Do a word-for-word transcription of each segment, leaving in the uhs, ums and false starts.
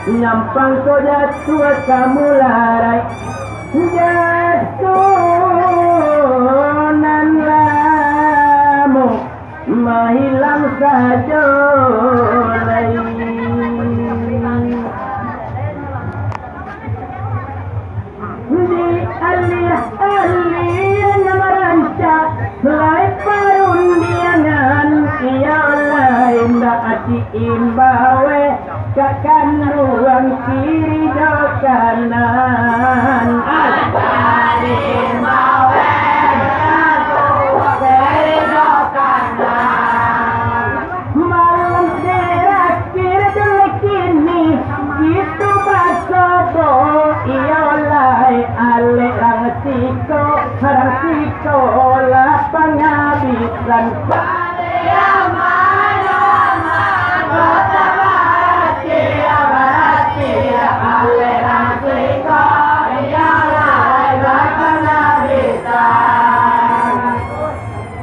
Nyampang ko jatuah ka mularai, jatuah nan lamo, mahilang sajo lai. Di alih-alih nan rancak, lai parundiangan, iyo lai ndak diimbau, eh, ka kanduang kiri jo kanan. Ndak diimbau, eh, ka kanduang kiri jo kanan. Malam terakhir dulu kini, itu basobo, iyo lai alek rang siko, rang siko lah pangabisan.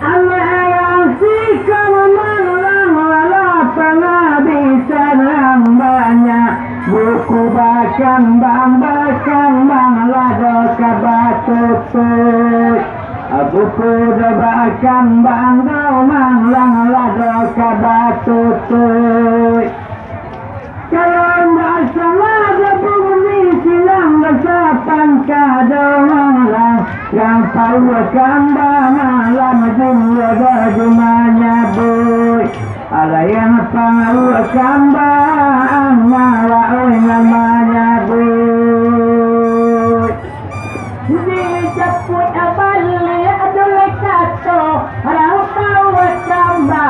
Alek rang siko malang, walau pangabisan rang banyak, buku bakambang, bakambang lah do ka batutuik. Buku do bakambang, do malang lah do ka batutuik. Kalau ndak salah, ado bunyi silang basapangka doang lah. Rang paua kamba malam juo baju manyabuik. Alah yang paua kamba, anak oi, nan manyabuik. Dijapuik baliak dulih kato, rang paua kamba,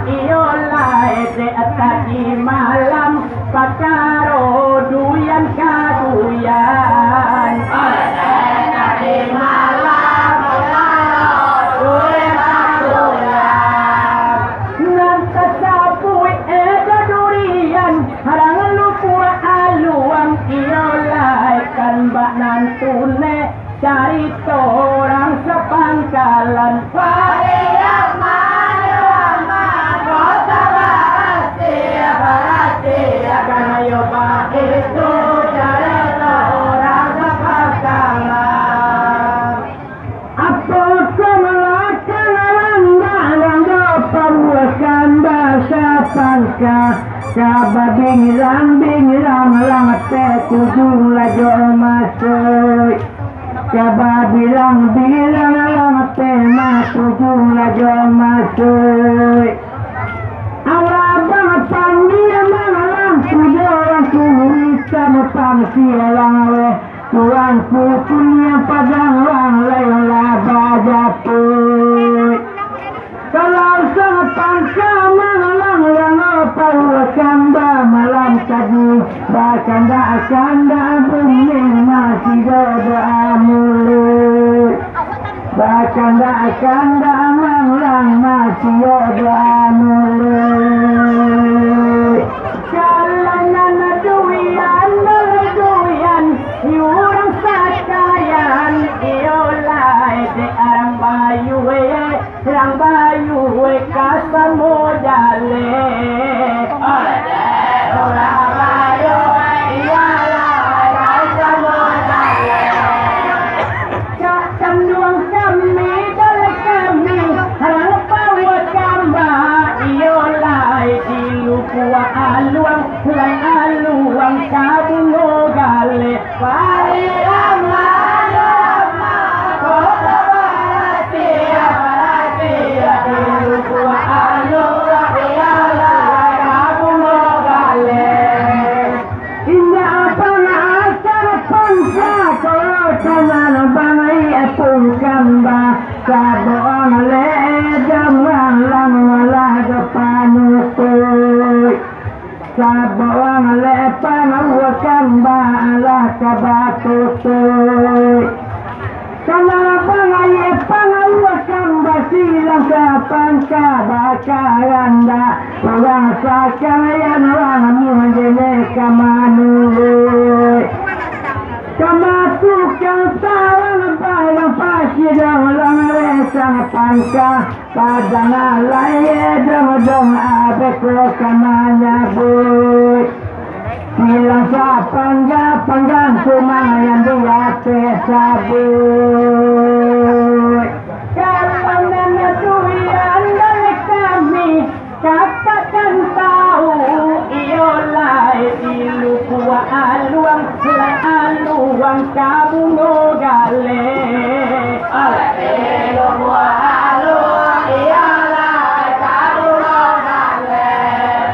iyo lai dek tadi malam, pakaro duyan ka duyan. Dek tadi malam, pakaro duyan ka duyan. Nan tasabuik eh durian, rang Lubuak Aluang, iyo lai kan bak nan tuneh, carito rang sapangkalan. Pariaman, Pariaman, kota barasiah, barasiah, kanayo baitu, carito rang sapangkalan. Apo ko malakang randak-randak paruakan basapangka, ka babingilang-bingilang lang teh tujung lajo masuik. Ka babilang-bilang lang teh ma tujung lajo masuik. Alah bang pandia malam pulo kuruitan pangsialang weh. Tuanku kuniang padang wang lai lah bajapuik. Kalau sapangka malang rang paua kamba malam tadi, bakandak-kandak bunyi masih doa muluik. Bakandak-kandak malang masih doa muluik. Jalanan duyan, duyan, urang sakayan, iyo lai dek rang bayu, eh, rang bayu, eh, ka samo jaleh. Oi, dek urang bayu, eh, iyo lai ka samo jaleh. Ka kanduang kami, baleh kami, rang paua kamba, iyo lai di Lubuak Aluang, lai Aluang ka Bungo Galeh. Pariaman, Pariaman, kota barasiah, barasiah, di Lubuak Aluang, iyo lai ka Bungo Galeh. Indak pangah asa pangka, kalau tanah bangai apung kamba, sabuang ledang malang malah panutuik. Sabuang lepang kamba alah ka batutuik. Kanabang aia pangawakam basilang ka pangka bakaranda, urang sakalian urang manjele ka manuruik. Kama tukang tawang barang pasidang lang resang pangka, padang alai dong-dong abeko ka manyabuik. Silang sapanggang-panggang, cuma nan di ateh sabuik. Kalau nan duyan dari kami, katakan tahu, iyo lai di lubua aluang, lai aluang ka bungo galeh. Alai di lubua aluang, iyo lai ka bungo galeh.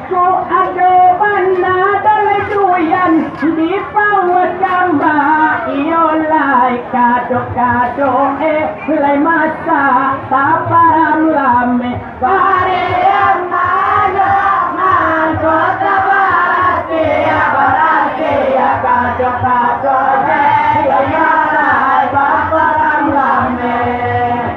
Kok ado bana dari duyan di pauah kambang, iyo lai kadok-kadok, eh, lai masak taparam lameh. Pariam anak nan kota barasiah, barasiah kadok-kadok, eh, iyo lai taparam lameh.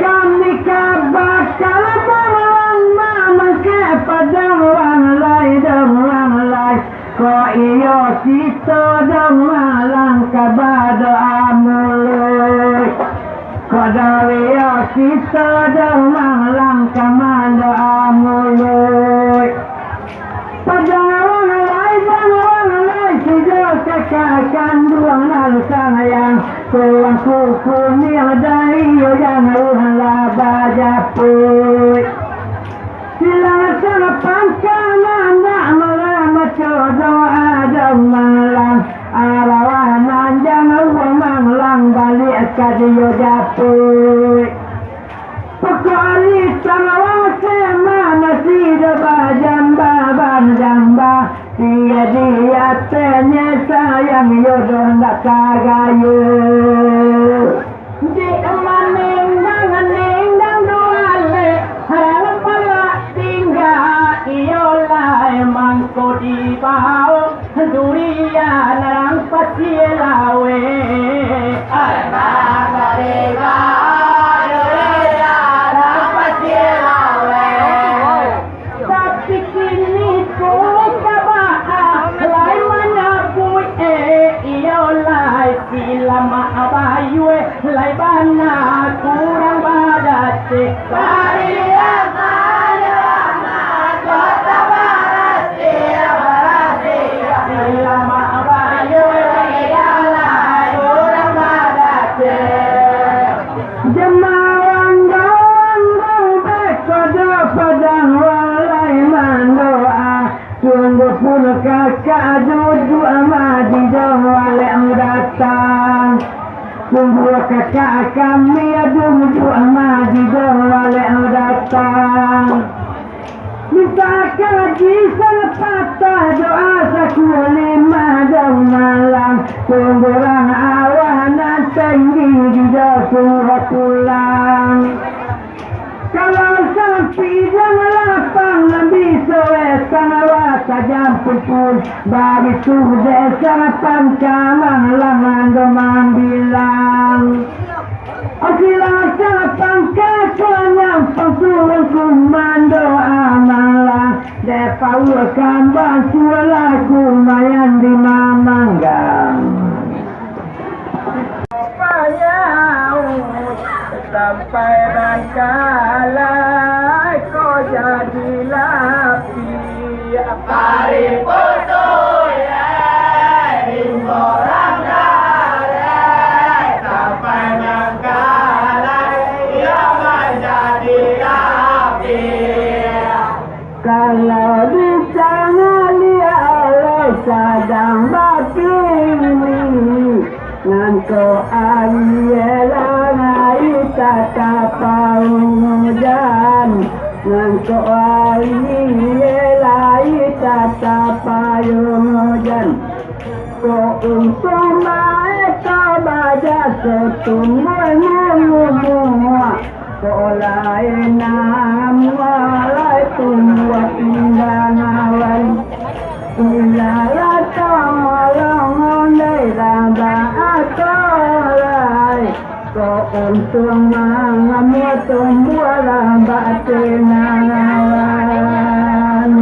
Kami ka bakal manglang mamangkek padang wang lai dong wang lai. Kok iyo sito dong wang lang ka badoa muluik. Kok dari iyo sito dong wang lang ka mandoa muluik. Padang wang lai, dang wang lai, sudah kakak kanduang nan sayang, tulang kuku niang dari iyo jangan lah bajapuik. Silang sapangka anak malam, maco doa dong malam, arawa nan jangan wang malam baliak ka diyo japuik. Pokok ari tarawang sema nasi do bajamba, bajamba. Tiya di atenye sayang yo do ndak tagayo. Di manenggang-nenggang do alek, harang palak tingga iyo lai mangko dibao. Durian nan pasie laweh. Anak bariba durian nan pasie laweh. Tapi kini ko kabaa lai manyabuik, eh, iyo lai silamak bayueh. Lai bana kurang badacek. Pariah manyalamat kota barasiah, barasiah. Silamak bayueh, lai kurang badacek. Jamaah wang-wang beko do padang wang lai mandoa. Sungguahpun kakak duduak mah di jauah lek datang. Sungguah kakak kami duduak mah di jauah lek datang. Minta kaji salah patah doa sakulimah dong malam. Sungguah awak nan tinggi di jauah pulang. Kalau sampai dalam lapang, bisa wetang awak tajam pun, baritu desa lapang kamang langan do mambilang. Silang sapangka kanyang pangsuang kumando amalang, dek paua kambang suala kumayan di mamanggang. Payau sampai Bangkalai ko jadi lapi. Pari putu ye, rimbo ranggalai, sampai Bangkalai iyo manjadi lapi. Kalau di tangah liau lai sadang bakini, nangko aia langai tatap paujan, nangko aia lai tatap payung ujan. Ko untuang maeka bajaso tumbuah mumua. Ko lai namuah lai tumbuah indah awan. Indah lah tamolong ondai lah baato lai. Ko untuang mangamuah tumbuah lah batenang awan.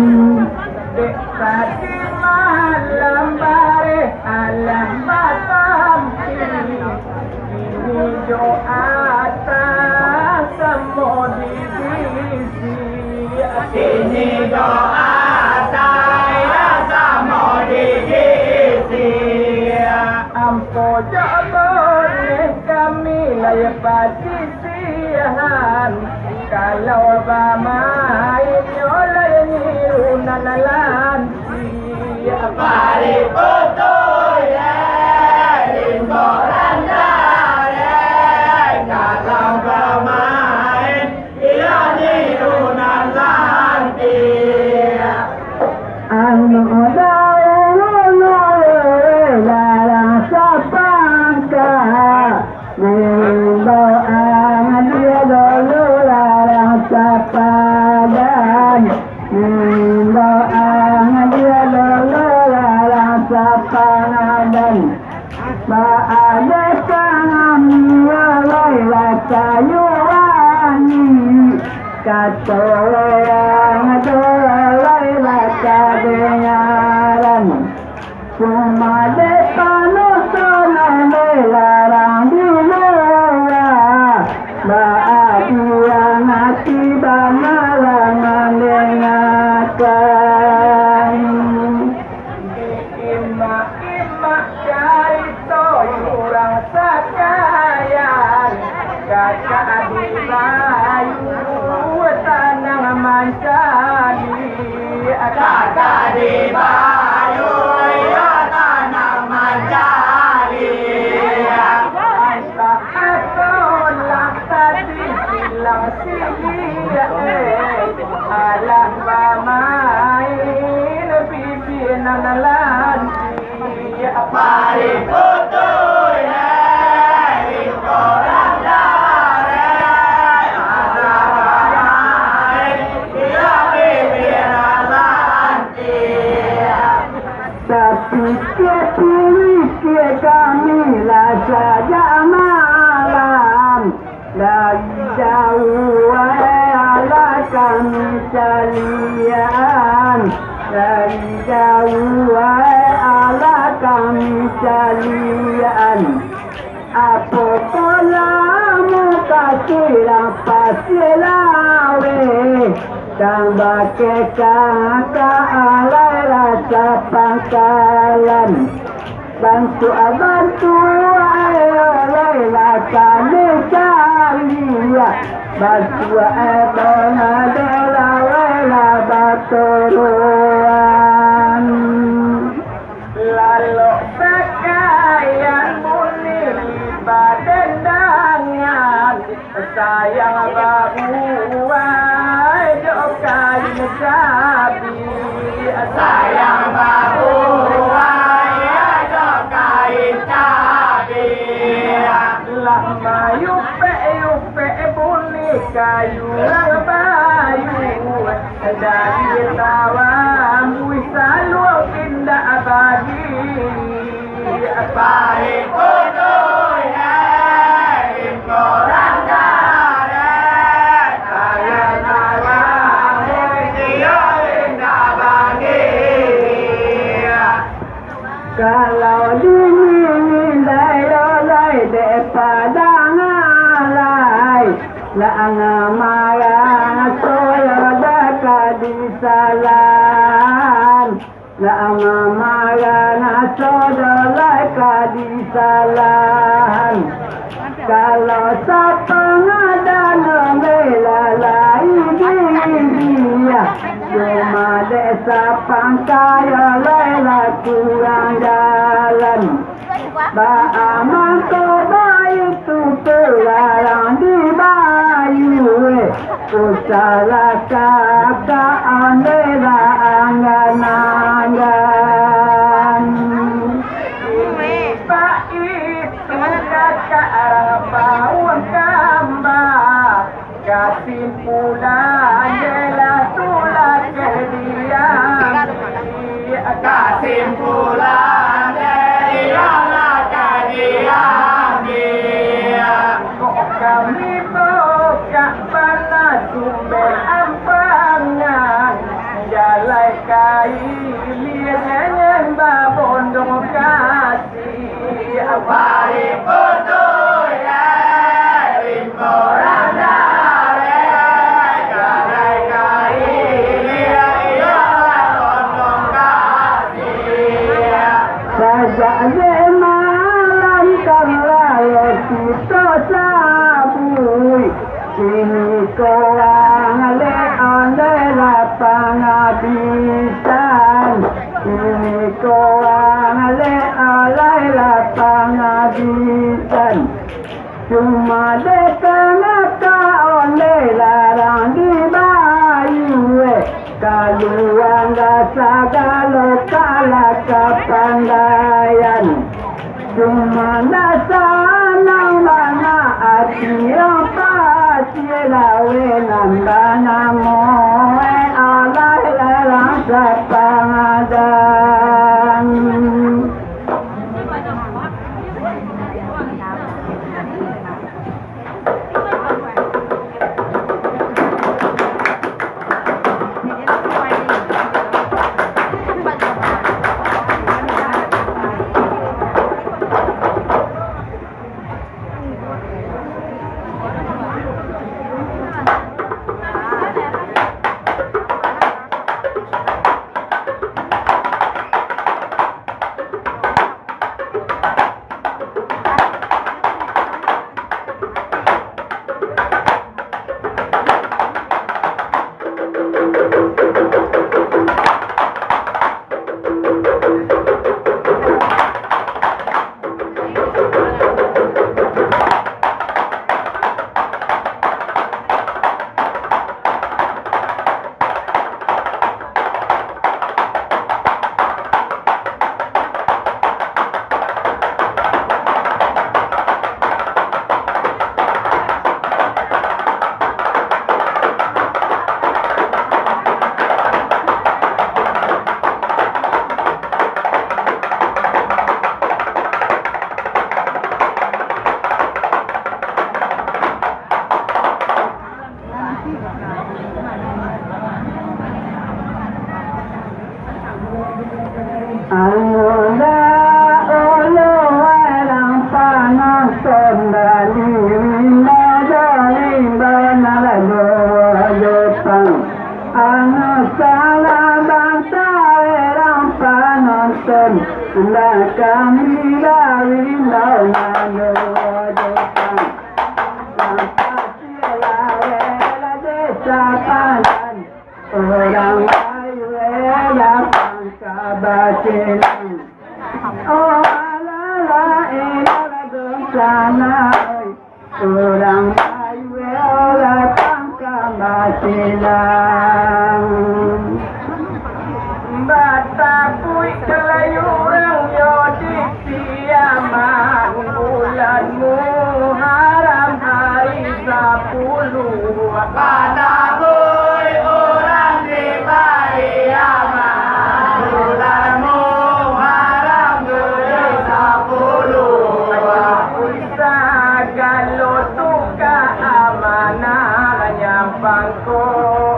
Dek tadi malam bareh alam batampi. Kini jo atah samo di bisi. Kini jo atah Cak boneh kami lai pasisiahan, kalau bamain nyo lai niru nan lantiak. Pari putuih, eh, rimbo randah, eh, kalau bamain Iyo niru nan lantiak. Anu daun larang sapangka, imbau ang dia dulu larang sapadan, imbau ang dia dulu larang sapangadan. Ba-aleh tangan ni alai lah kayu wangi, kato urang tu alai lah kadengaran. Cuma dek panonton dek larang di lua, baa diang ati bana lah mandengakan. Imak-imak carito urang sakayan, kakak di Bayu tanang mancari. Kakak di Bayu, iyo tanang mancari. Antah ato lah tadi silang siliak, eh, alah bamain bibia nan lantiak. Pari putuih, eh, iko randah, eh, alah bamain, iyo bibia nan lantiak. Tapikia-pikia kami lah sajak malam, dari jauah alah kami caliak-an, dari jauah alah kami caliak-an. Apo ko lah mukasuik pasti laweh, tambah kekang ka alai rasa pangkalan. Bantuak-bantuak alai lah kami caliak, bantuak dona dek laweh lah baturuan. Lalok sakayan bunyi badendangan, sayang babuai jo kain cabi. Sayang babuai jo kain cabi. Lah mayupek-yupek bunyi kayu bayu. Dari tawambuih saluang indak bagi. Pari putuih, eh, rimbo randah, eh, tanang tawambuih iyo indak bagi. Kalau dingin dai dodai dek padang alai, lah angah marang soyo dah ka disalahan, lah angah marang soyo dah ka disalahan. Kalau sapangadan lalai diriah, cuma dek sapangka lalai lah kurang jalan. Baa mangko baitu tu larang di Bayu, eh, usahlah kakak ambiak anggan-anggan. Baitu kakak arang bauang kamba. Kasimpulan, jelah tu lah ka diambiak. Kasimpulan, jelah lah ka diambiak. Kok kami bukak bana sumber ampangan, jalai ka ilia nyenyeh babondong kasi. Pari putuih, eh, rimbo randah, eh, jalai ka ilia, iyo lah bondong kasi. Sajak dek malam Sabuik, kini ko ang lek ondeh lah pangabisan. Kini ko ang lek alai lah pangabisan. Cuma dek kanaka ondeh larang dibayu, eh, kaluang lah sagalo kala kapandaian. Cuma ndak sanang bana ati yang pasti lawe nan banamo, eh, alai larang sapangadan. Ayolah, ulu urang panonton, dari rimba, dari bana, dari Jepang. Anu salah banta urang panonton, ndak kami dari rimba, dari Jepang. Sampai sila rela desa Padan. Urang Bayue lah Pangka Basilang. Oh, alah, lah, elah, lah, dosa, nah, oi. Urang Bayue lah Pangka Basilang. Batapuik kalayu urang yo di Piaman, bulan Muharram hari sapuluah. Batabuik urang di Pariaman, bulan Muharram hari sapuluah. Sagalo tu ka amanah, nyampang ko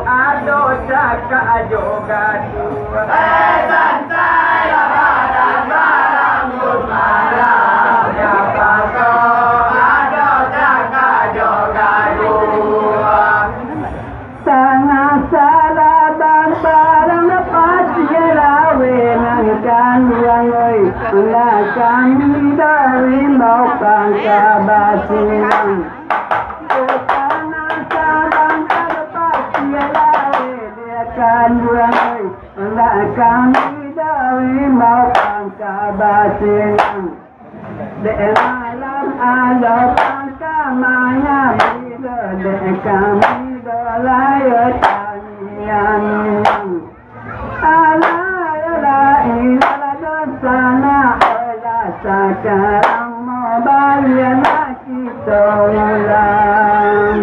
ado cakak jo gaduah. Eh, santai lah badan barambut marah. Siapa kau ado cakak jo gaduah? Tangah salah bambarang, pasti lawe nan kanduang, oi. Lah kami dari mau Pangka Basilang. Tangah salah bambarang, pasti lawe nan kanduang, oi. Lah kami dari mau Pangka Basilang. Dek malam ado Pangka manyambi, dek kami do layua tanian. Alah, alah, ilah dosa nak, alah sakarang mau balian nak kito ulang.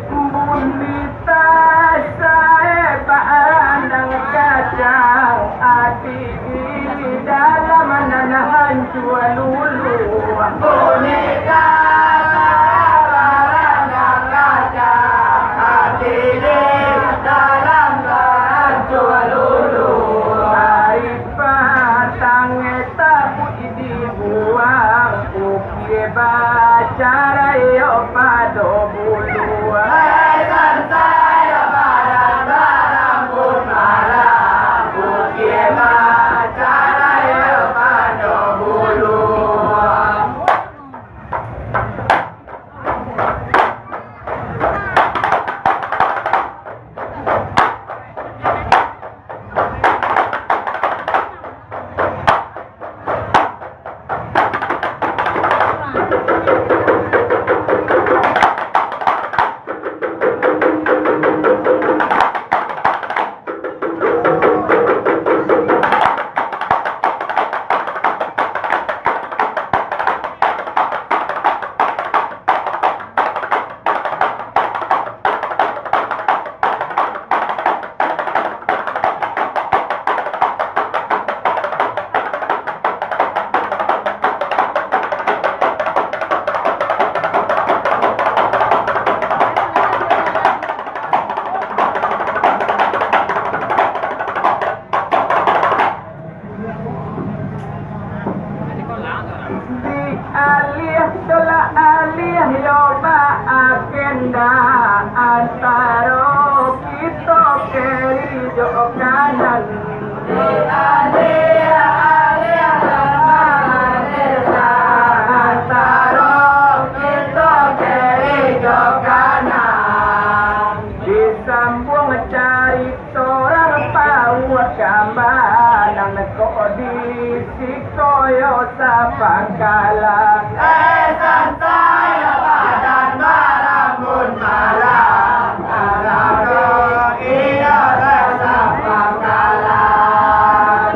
Bunyi tasae barandang kacang, ati di dalam nan hancua luluah. Bunyi tasae barandang kacang, ati di dalam nan hancua luluah. Ari patang tapuik dibuang, ukie bacarayo pado buluah. Hai santai, badan barambut marah, ukie bacarayo pado buluah. Alih dolah alih yo ba-agenda antaro kito kiri jo kanan. Di alih-alih antaro kito kiri jo kanan. Disambuang carito urang pauah gambaran ko di siko yo sapangkalan. Eh, santai badan barambun malam, anak ko iyo lah sapangkalan.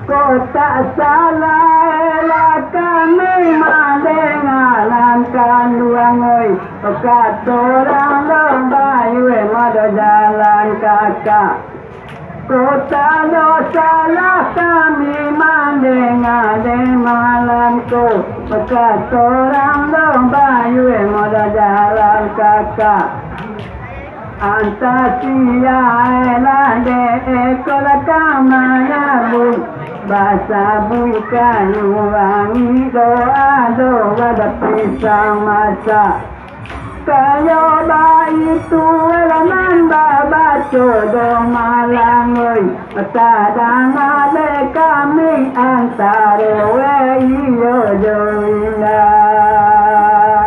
Kok tak salah lah kami mandengaran kanduang, oi, kato urang lo bayuah mado jalan kakak. Kok tak ado salah kami mandenga dek malam ko, kato urang lo bayuah mado jalan kakak. Antah sia lah dek iko lah ka manyabuik, basabuik kayu wangi, doa-doa dek pisang masak. Kayo baitu lah nan babaco doh malam, oi, tadanga dek kami antaro iyo jo indak.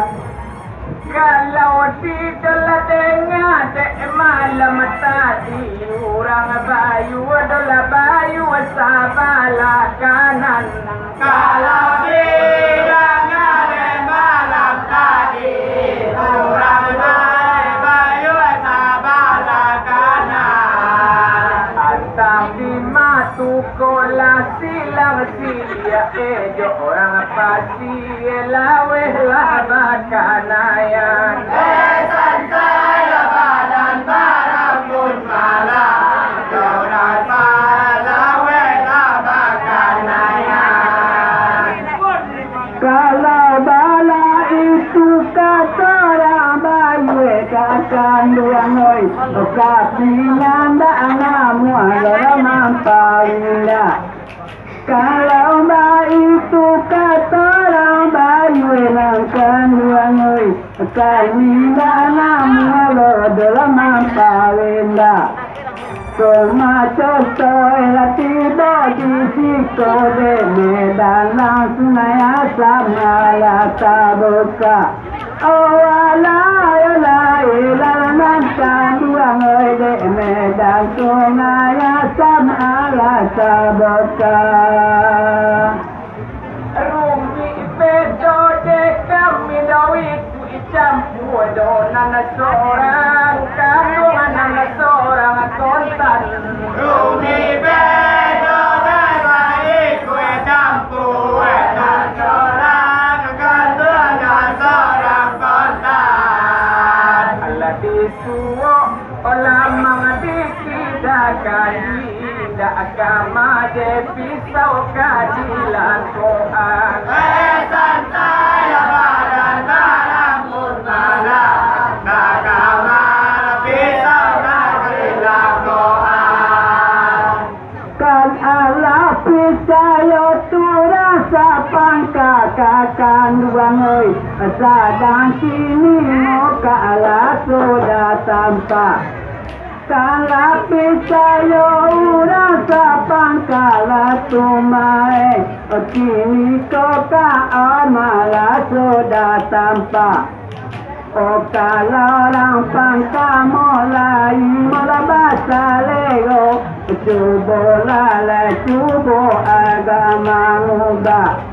Kalau tidak lah dengar dek malam tadi, urang bayuah dolah bayuah sabalah kanan. Kalau tidak lah dengar dek malam tadi, urang bayuah sabalah kanan. Antah di matu ko lah silang siliak, eh, jo urang pasi. Laweh lah bakanayan. Eh, santai lah badan barambun malam. Kau rasa laweh lah bakanayan. Kalau bala itu kato urang bayuah ka kanduang, oi, tapi nyo ndak namuah dalam ampau indak. Kalau baitu kato urang bayuah nan kanduang, oi, kami ndak namuah lo dalam ampau indak. Koma contoh lah tibo di siko dek Medan, langsuang nai asam alah tabuka. Oh, alah, alah, ilah nan kanduang, oi, dek Medan, sungai asam alah tabuka. Rumik bedo dek kami doh itu, icampua doh nan sorang kanduang, nan sorang kontan. Rumik bedo dek kami doh itu, icampua doh nan sorang kanduang, nan sorang kontan. Alah disuok lamang di kida kaji, indak ka maje pisau ka dilakoan. Eh, santai lah badan barambun malam, indak ka maje pisau ka dilakoan. Kan alah picayo tu rasa pangka ka kanduang, oi, sadang kini muka alah sudah tampak. Kan lah picayo urang sapangka lah tumae, kini ko ka malah sudah tampak. Oh, kalau urang pangka mulai, mula basalero, cubolah lai, cubo agak mangubah.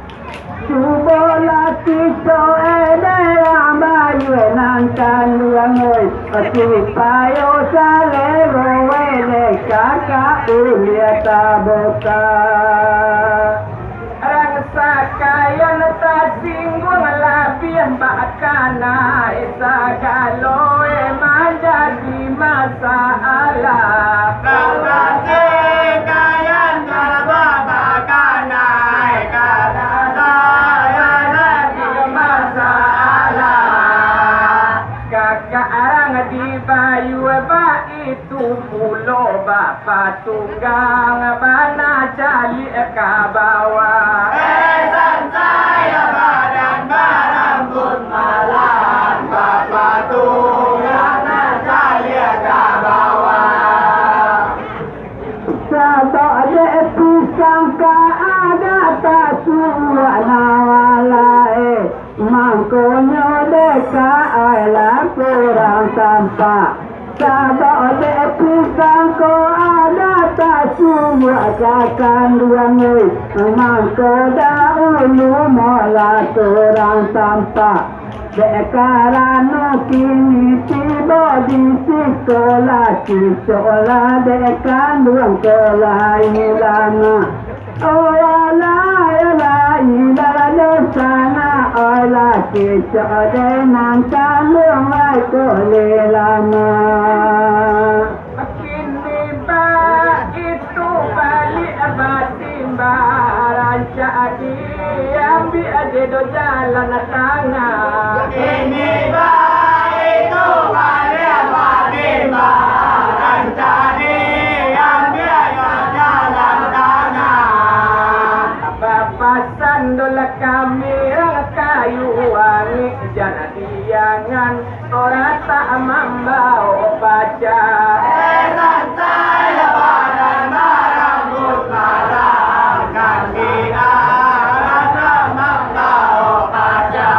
Cubolah kito, eh, dek urang bayuah nan kanduang, oi, supayo salero, eh, dek kakak uliah tabuka. Urang sakalian tasingguang labiah bakana, eh, sagalo, eh, manjadi masalah. Urang sakalian kalau bakana, eh, sagalo, eh, manjadi masalah. Kakak urang di bayuah baitu pulo bapatunggang bana caliak ka bawah. Eh, santai lah, Bang. Angkonyo deka ai lah kurang tampak. Sabab dek pisang ko ada tasubuak ka kanduang, oi, mangko dahulu molah kurang tampak. Dek karano kini tibo di sikolah, cicok lah dek kanduang ko lai lama. Oh, alah, alah, ilah dosa nak, oh, lah cicok dek nan kanduang lai ko lai lama. Kini baitu baliak batimbang, rancak diambiak je do jalan tangah. Kini baitu baliak batimbang, rancak diambiak je jalan tangah. Bapasan dolah kami rang kayu angik, jan diangan urang tak mambaok paja. Eh, santai lah badan marambut marah, kan diangan urang mambaok paja.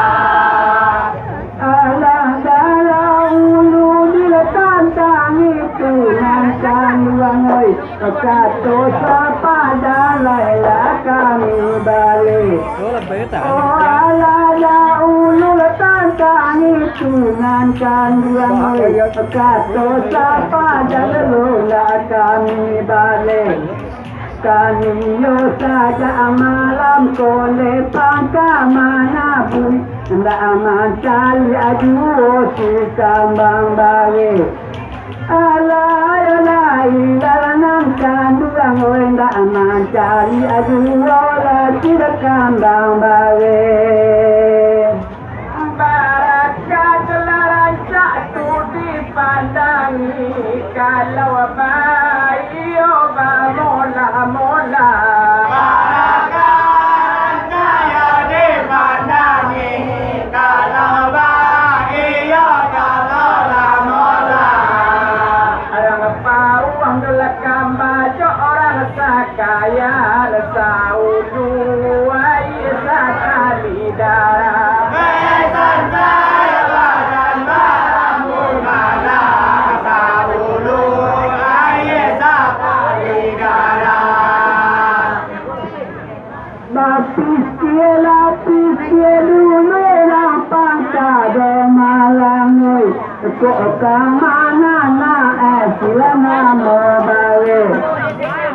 Alah dahulu bila tantang itu nan kanduang, oi. Kato sapadan lai lah kami baleh. Oh, alah dahulu lah tantang itu nan kanduang, oi. Kato sapadan lai lah kami baleh. Kami yo sajak malam ko lepang ka manabui, ndak mancaliak juo si kambang bareh. Alah, alah, ilah nan kanduang, oi, ndak mancaliak juo lah si kambang bareh. Barakaik lah rancak tu dipandangi, kalau baiyo bamolah-molah. Barakaik rancak yo dipandangi, kalau baiyo bamolah-molah. Urang pauang lah kama jo urang sakaya, saulu ai sakali darah. Eh, santai badan marambut marah, saulu ai sakali darah. Bapikia lah pikia dulu, lapang ka do malam, oi. Kok ka mana nak, eh, sila namo bae.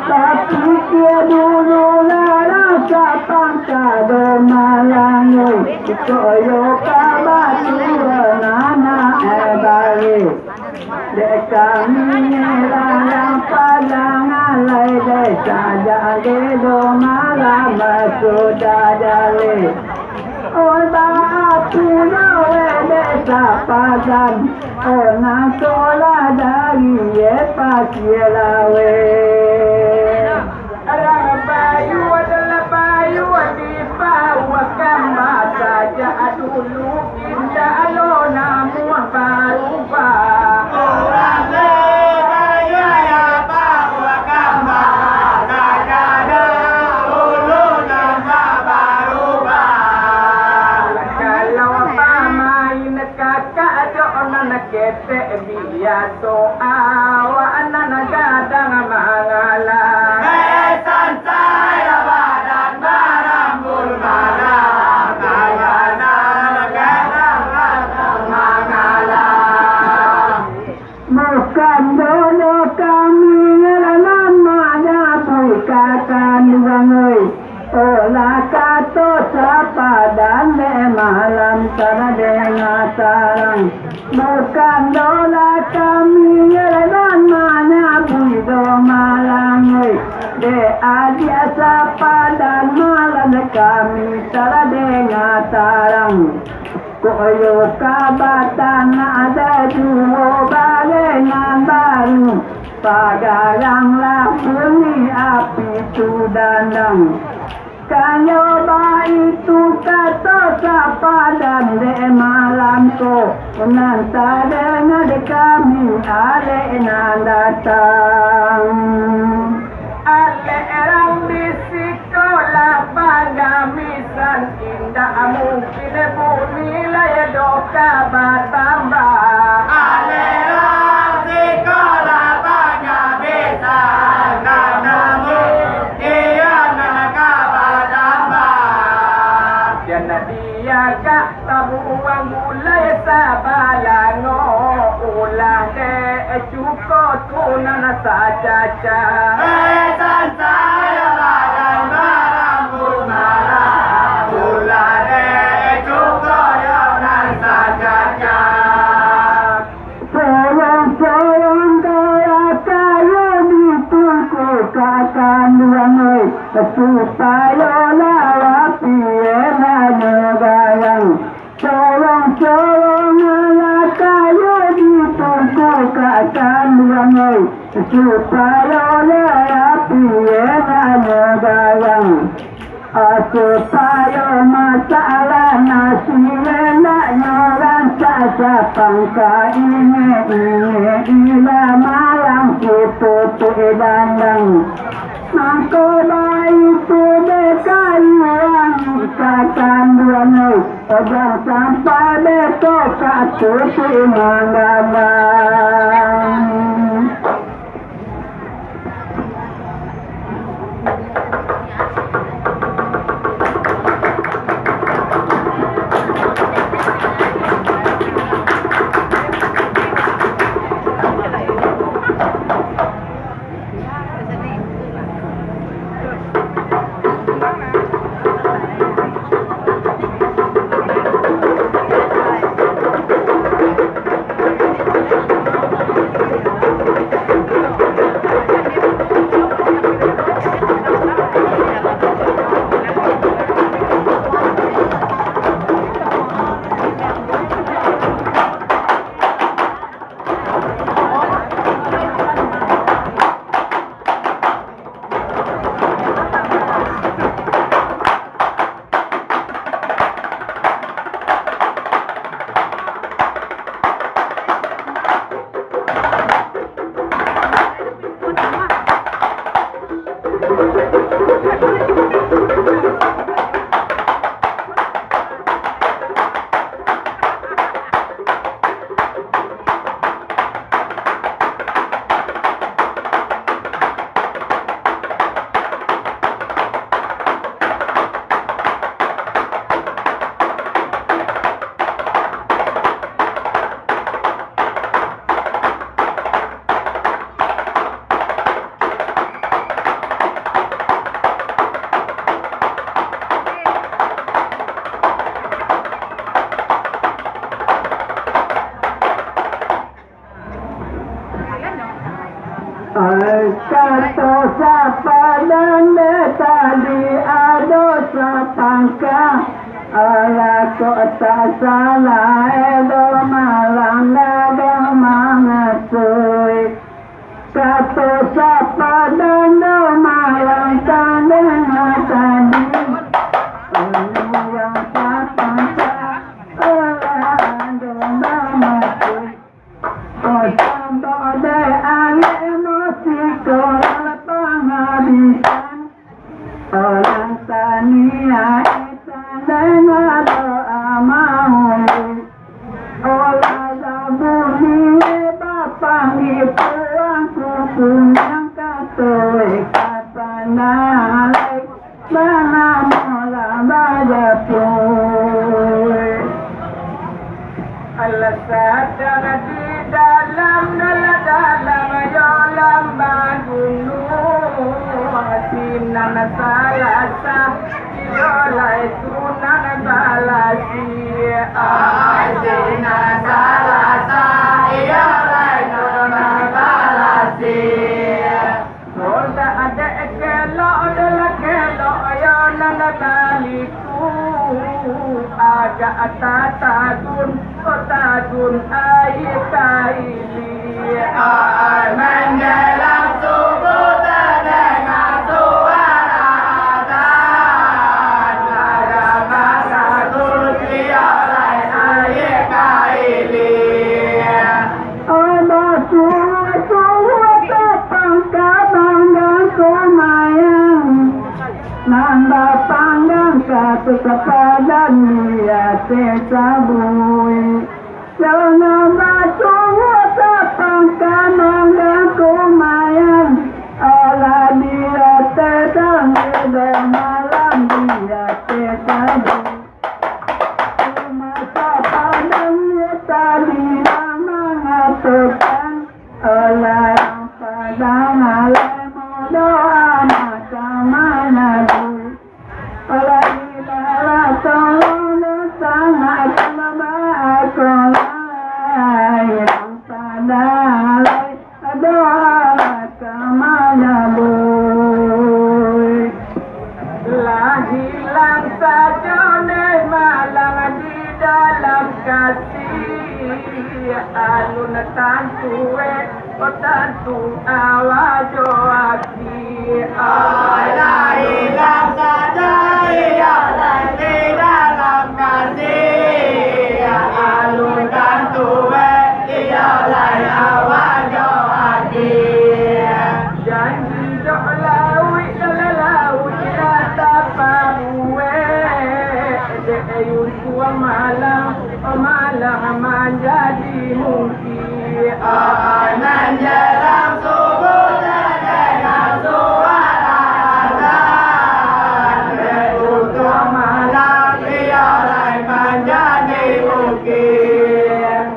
Bapikia dulu lah, lapang ka do malam, oi. Kok yo ka batua nak, eh, bae. Dek kami ni larang padang alai, dek sajak dek do malam sudah jaleh. Oh, baapu yo weh dek sapadan, oh, nan solah dari ye Pasia Laweh. Urang bayu adalah bayu di bawah kama sajak dulu, indak alo namuah barubah. Urang bayu di bawah kama sajak dulu, namuah barubah. Kalau pamain kakak jo nan ketek, biaso awak nan gadang mangalah. Eh, santai lah badan marambul marah, nan gadang mangalah. Bukan dodo kami nan manyabui ka kanduang, oi. Olah kato sapadan dek malam tadanga tarang. Bukan dolah kami nan manyabui do malam, oi. Dek adiak sapadan malam dek kami tadanga tarang. Kok yo ka batanak ado juo bareh nan baru, pagarang lah bunyi api tu dandang. Kanyo baitu kato sapadan dek malam ko, nan tadanga dek kami alek nan datang. Alek rang di sikolah pangamisan indak Mungkin bunyi lai doh ka batambah. Alah sikolah banyak bisa, nan namo iyo nan ka batambah. Jan dia ka tabuang gulai sabalango, ulah dek cuko tu nan sacaca. Eh, santai badan barambut marah, ulah dek cuko yo nan sacaca. Sorong-sorong kaya kayu ditungkukakan duang, eh, supayo lah rapi enaknyo gayang. Sorong-sorong alah kayu ditungkukakan duang, eh, supayo lah rapi enaknyo gayang. Ah, supayo masalah nasi endaknyo rancak sapangka, ingek-ingek ilah malam kito tu dandang. Mangko baitu dek kalian ka kanduang, jan sampai beto ka tutuik manggagang. Ai, kato sapadan dek tadi ado sapangka, alah kok tak salah, eh, do malam gadang mangasuik. Kato sapadan do malam tadanga tadi, urang sapangka, alah do mangasuik. Kok sabab dek alek musiko pangabisan. Urang taniaik tadanga doa maulid. Olah bunyi bapanggia puang kuku nan kato ka panalek. Banamo lah bajatuih. Alah sadang di dalam, dalam, dalam, yo lambah gunung, sinan Salasa, iyo lai Sunan Balasi. Ai, sinan Salasa, iyo lai Sunan Balasi. Kota adek kelok, adalah kelok, yo nan baliku. Agak tatagun, kota gun ai kaili. Ai, manjelang subuh tadanga suara azan. Agak tatagun, iyo lai ai kaili. Ada suruah-suruah datang ka panggang kumayan, nan bapanggang ka Sapadan di ateh tabuih, jangan bacungguak sapangka nonggang kumayan. Alah di ateh tabuih, malam di ateh tabuih. Cuma sapadan di tadi mangatokan, alah urang Padang alai doa maka manyabui. Alah ibarat tolong sangat tambah akolai, urang Padang alai doa maka manyabui. Lah hilang sajo neh malang di dalam kasih, alun tantu eh, oh tantu awak jo ati. Alah hilang sajo iyo lai di dalam kasih, alun tantu eh, iyo lai awak jo ati. Janji jo lauik, dalam lauik lah tapabuek. Dek untuang malang, malang manjadi mungkin. Ai manjalang subuh tadanga suara azan. Dek untuang malang, iyo lai manjadi mungkin.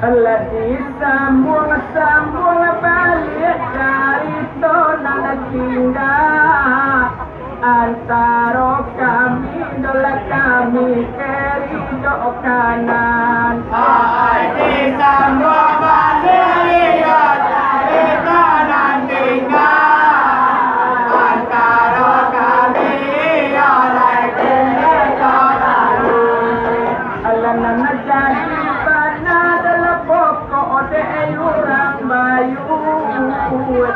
Lah disambuang-sambuang baliak carito nan tingga antaro kami, dolah kami kiri jo kanan. Ai disambuang baliak iyo carito nan tingga antaro kami iyo lai kiri jo kanan. Alah nan jadi bana dalam pokok dek urang bayu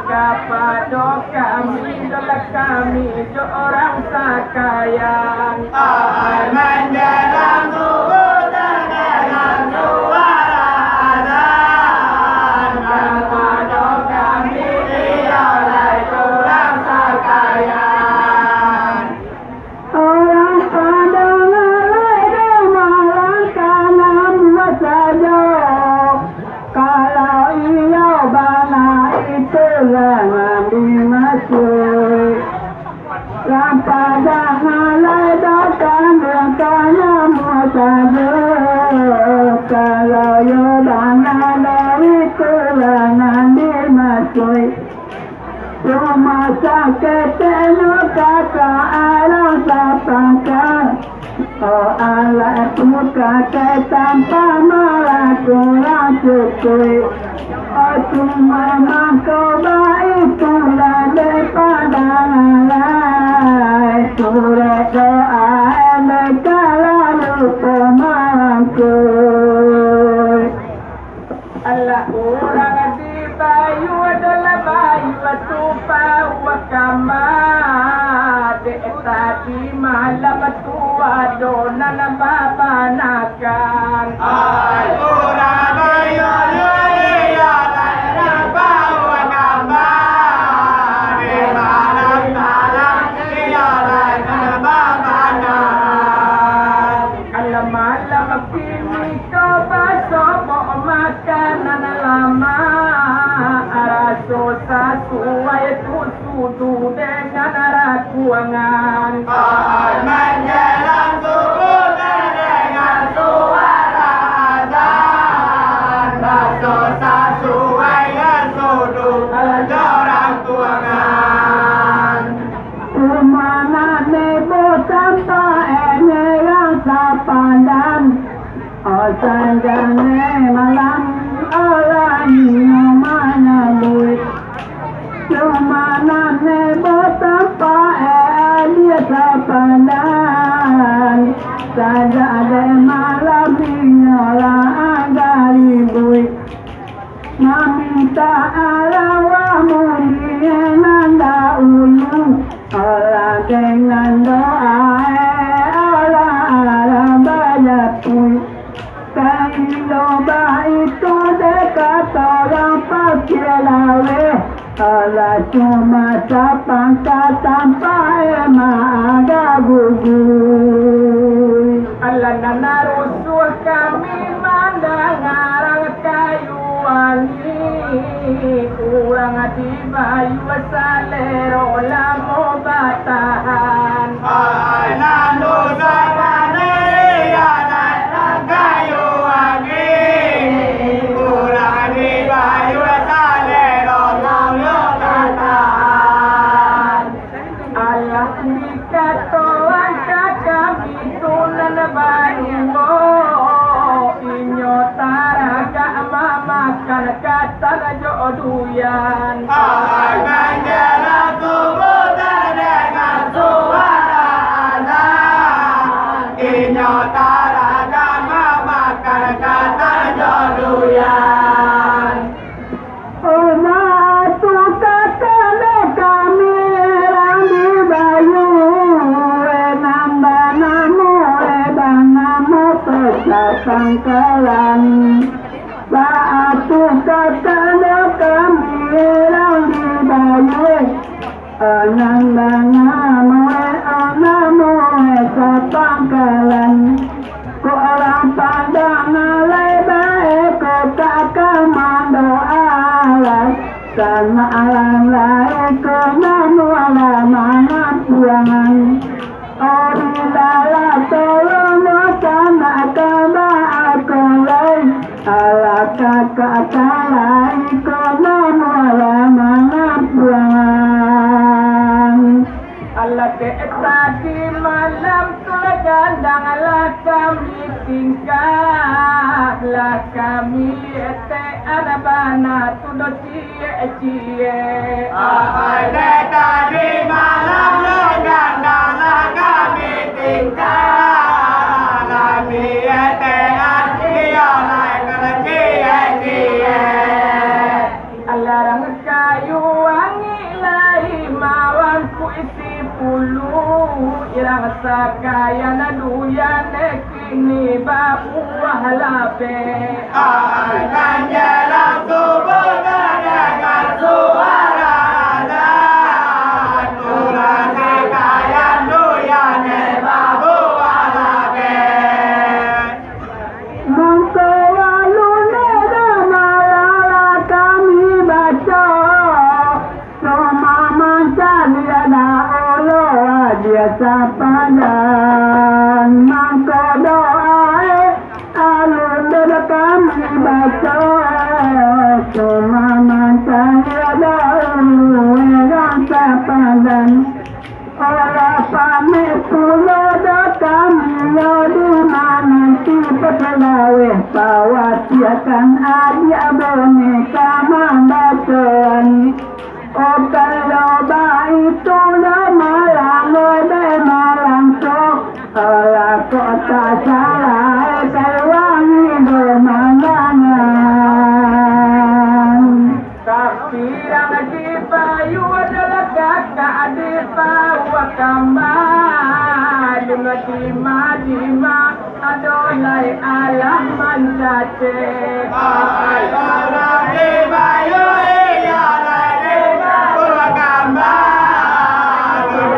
kapado kami, dalam kami jo urang sakalian. Ai manjalang subuh tadanga suara azan, kapado kami iyo lai urang sakalian. Urang Padang alai dek malang ka namuah sajo. Kalau iyo bana itulah nan dimasuik. Urang Padang alai dek kanduang ka namuah sajo. Kalau iyo bana dek itulah nan dimasuik. Rumah sakit tengok kata alang sapangka. Oh, alat buka ke tanpa malah kurang cukup. Oh, cuma mangko baitulah daripada lalai. Surek doa dek kalalu pemangkuk. Alah urang di Bayu adalah Bayu tu pauah kama. Dek tadi malam tu ado nan babanakan. Ai urang Bayu, iyo lah nan pauah kama. Dek malam-malam iyo lah nan babanakan. Alah malam kini ko basobok makanan lamak, raso sasuai tu sudu dengan rakuangan. Ai manjalang subuh tadanga suara azan, raso sasuai sudu jo rakuangan. Umanane bosan taene rasa pandan. Osan jane Sajak dek malam inyo lah agak ribuik, mamintak arawak munie nan dahulu. Alah dengan doa, eh, alah, alah bajapuik. Kaino baitu dek kato urang Pakia Laweh, alah cuma sapangka tampek mah agak guguik. Alah nan rusuah kami mandanga urang kayu wangi, urang di Bayua salero lamo batahan. Ai, nan dosa kami, ya nan kayu wangi, urang di Bayua salero lamo batahan. Alah dikatoan ka kami tu nan baduo, inyo taragak mamakan katan jo duyan. Ai, manjelang subuh tadanga suara azan, inyo taragak mamakan katan jo duyan. Oba tu kakak dek kami urang di Bayua, nan banamo, eh, banamo Pesa Pangkalan. Baitu kakak dek kami urang di Bayua, eh, nan banamo, eh, namo, eh, Sapangkalan. Kok urang Padang alai bae, kok ka mandoa alai, sanak alai ko namo lah mangampuangan. Ari dalam tolong sanak ka baakan lai, alah kakak alai ko namo lah mangampuangan. Alah dek tadi malam tu lah gandang lah kami tingkah, lah kami etek anak bana tu do ciek-ciek. Ai, dek tadi malam lah gandang lah kami tingkah, kami etek anak iyo lah kami ciek-ciek. Alah urang kayu wangi lai mawangkuik sipuluah, urang sakalian duyan kini babuah labek. Ai, manjelang subuh tadanga suara azan, urang sakalian duyan babuah labek. Mangko alun ado malah kami baco, cuma mancaliak dahulu aja sapadan. Mangko doa, eh, alun ado kami baco, cuma mancaliak dahulu urang sapadan. Alah pamik pulo dek kami, yo di ma nan tibo laweh, pawatiakan adiak boneka mambacoan. Oh, kalau baitu lah malam, dek malam tu, alah kok tak salah, eh, kayu wangi do mandangan. Tapi urang di Bayua adalah kakak di Bayua Kamba, dima-dima ado lai alah mancacek. Ai, urang di Bayua, iyo lai di Bayua Kamba,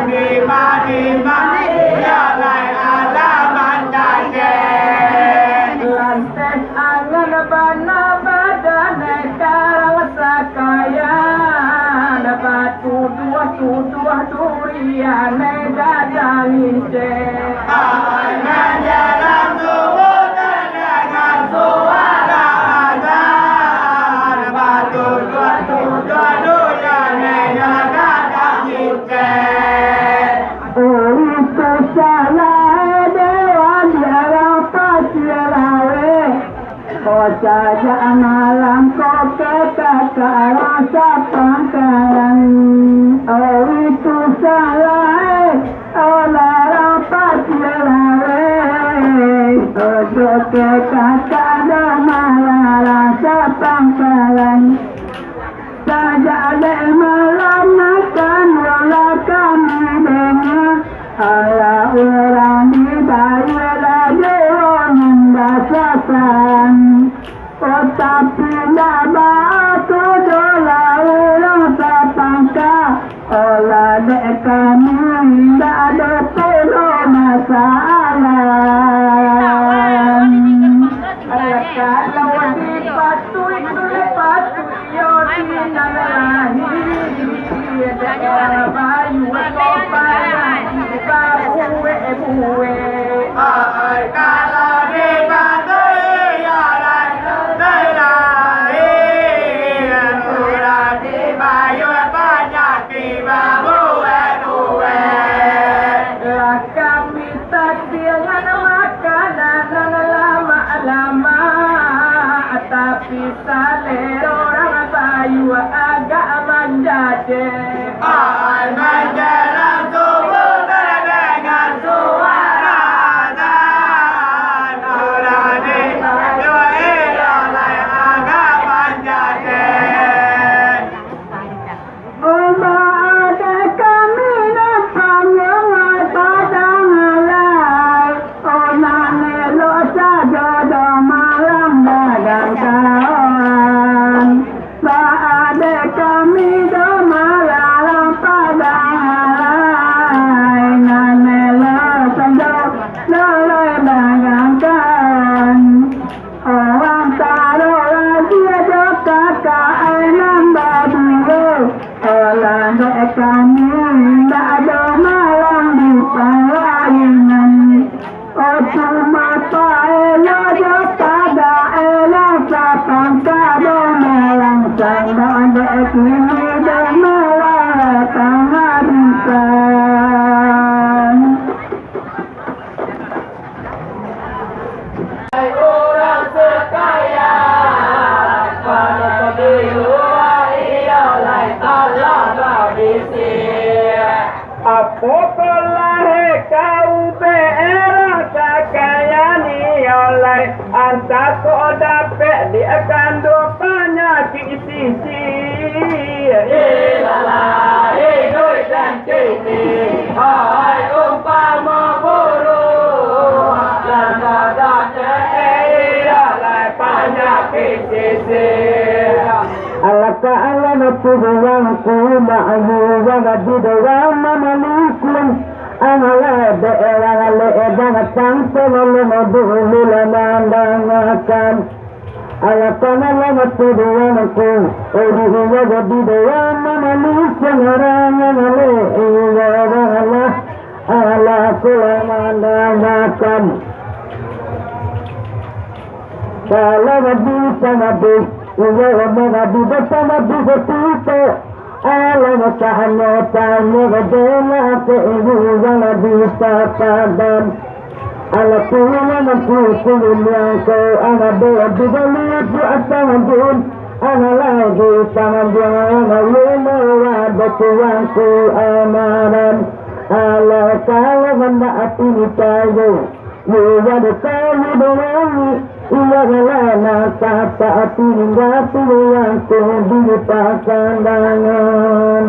dima-dima iyo lai alah mancacek. Lanteh angan bana badan karang sakayan, batuduah-tuduah durian gadang incek. Angan jalan subuh tadanga suara azan, batuduah-tuduah durian gadang incek. Oh, itu salah dewa di alam pasir laweh. Oh, sajak malam ko kakak ka rasa pangkalan. Oh, itu salah, eh, oh, larang pasir laweh. Kakak dah malarang sapangkalan. Sajak dek malam makan bola kami dengar, alah urang dibayar lah dewa nan basasan. Oh, tapi ndak baapo doh lah urang sapangka, olah dek kami ndak ado pulo masalah. Alah kalau dipatuik, dipatuik yo di nan lahir. Lah kami takdir nan makanan nan lamak-lamak, tapi salero urang Bayu agak manjajeh. Ai manjelang subuh tadanga suara azan. Urang di Bayu iyo lai agak manjajeh. Umbak ade kami nan panggung ai padang alai, oh, nan elok sajo do malang dagang kawan. Ba ade kami do malarang padang alai, nan elok sajo do lai dagang kawan. Urang taruah aja jo kakak ai nan baduo, olah dek kami indak ado malang di palainan. Oh, cuma paelo jo pada elok sapangka do malang, sando dek kini do malang pangarisan. Urang sakaya, pado di lua iyo lai alah babisi. Apokolah kau beerang sakaya niyo lai, antah kok dapek di kanduang panyakik sisi. Ilalah, iduik dan Hai umpamo buruak, nan badak cekek, iyo lai panyakik sisi. Alangkah alah mati buangku, mak ayu yang di dalam mamalikun. Alah dek urang alek datang, sebelum dulu lah mandangakan. Alah, panalah mati duanku, oh, di iyo jadi doa mamalukan urang nan alek, iyo urang alah, alah, kulah mandangakan. Kalau nabi sangabi, iyo urang nabi basangabi batiko. Alah, tanyo, tanyo, bela ke ibu yang nabi tapadan. Alah, pulang nanti kululiang ko, alah, bela di balik di atas dun. Alah, lagi tangan dia, alah, lima wadah tuanku amaran. Alah, kalau hendak hati tayo. Iyo dek kami doangi, iyo lah nak kata ati ningga tu yang tu di pasandangan.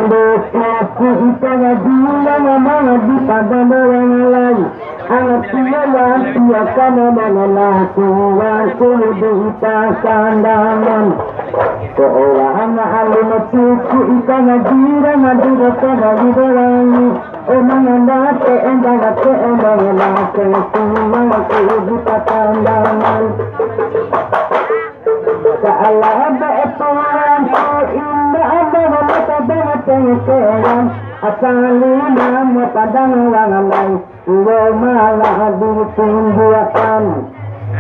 Dosa ku ikan di mana-mana di padang orang lain. Anak tua yang tiada nama-nama, kurang kudu dipasandangan. Ko orang alim suku ikan jiran, di dosa dari orang ni. Emang anda te, emang te, emang anda te, kurang kudu dipasandangan. Salah bae Tuhan ko indak ado mata bana tengkelan. Asali namo padang urang lai, iyo malah ditunjuakan.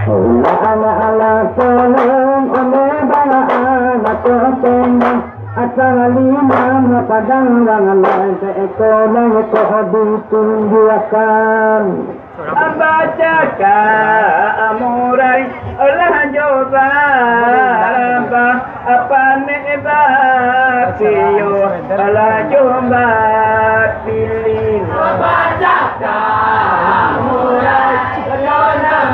Indak anak-anak tolong oleh bala anak tembang. Asali namo padang urang lai, seekor lai ko ditunjuakan. Bacakak murai lah jo barabah, panek batio lah jo bapilin. Bacakak murai lah jo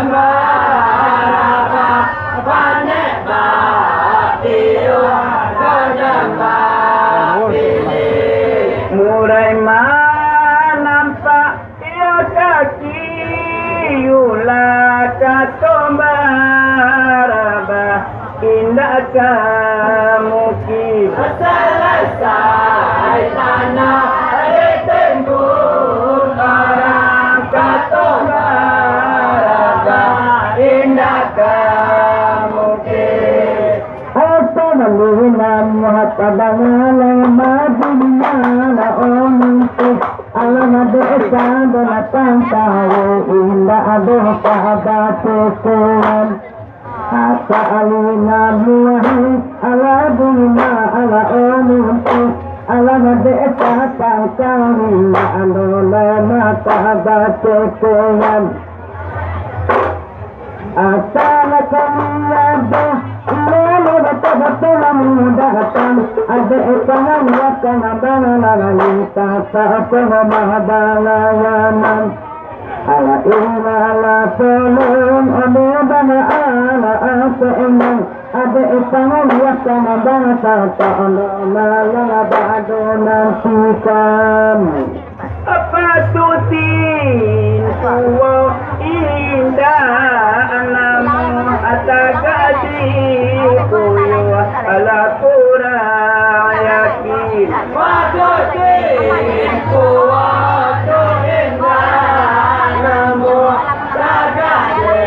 barabah, panek batio lah jo bapilin. Murai manampak Iyo kaki ulah kato barabah, indak ka mungkin. Salasai tanah ditimbun urang kato barabah, indak ka mungkin. Apa malu nan muhat padangan yang maju di mana orang tu? Alam ada esa dan datang tahu, indak ada sahabat sekolah. Asa alina muahi, ala bunga ala omunti. Ala nadek patang kami, ala lama tabaca Quran. Asa lah kami ada, lalu datang-datang lalu datang. Ada tangan wakang abang lalu, tak apa mahadalayanan. Ala ina ala tolong, ado bana ala asa emang. Ado utang liak sama bangsa, tak ado malang bado nantikan. Apa tu tin kuo indak namo atagadi kuyo ala kurang yakin. Apa tu tin kuo indak namo atagadi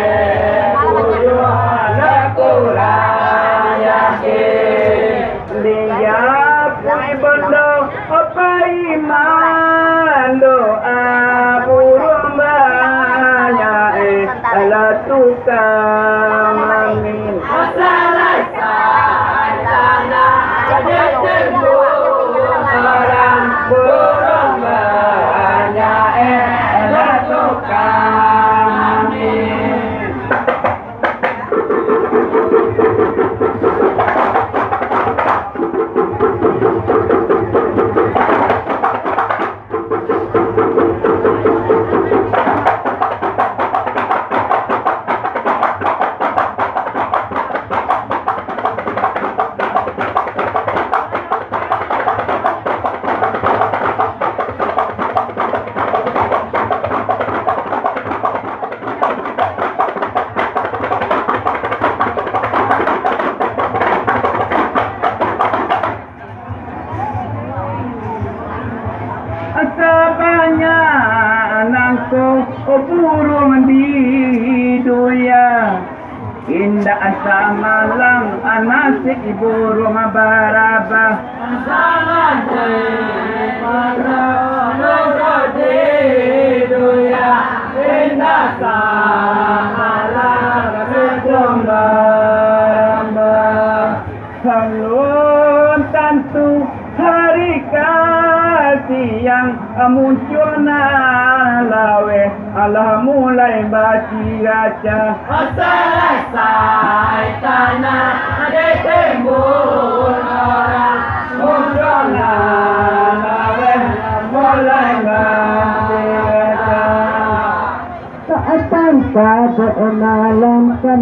kuyo ala kurang yakin. Dia pui bondo paiman doa burung banyak, eh, alah tukang amin. Masalah tanah jadi timbul orang burung banyak, eh, alah tukang amin. Sabanyak nangko buruang di dunia, indak samalang nasib buruang barabah. Sabanyak nangko buruang di dunia, indak samalang nasib buruang barabah. Alun tantu hari ka siang, muncul nan laweh, alah mulai baciraca. Salasai tanah ditimbun orang, muncul nan laweh, mulai baciraca. Saatan ka keenalan kan,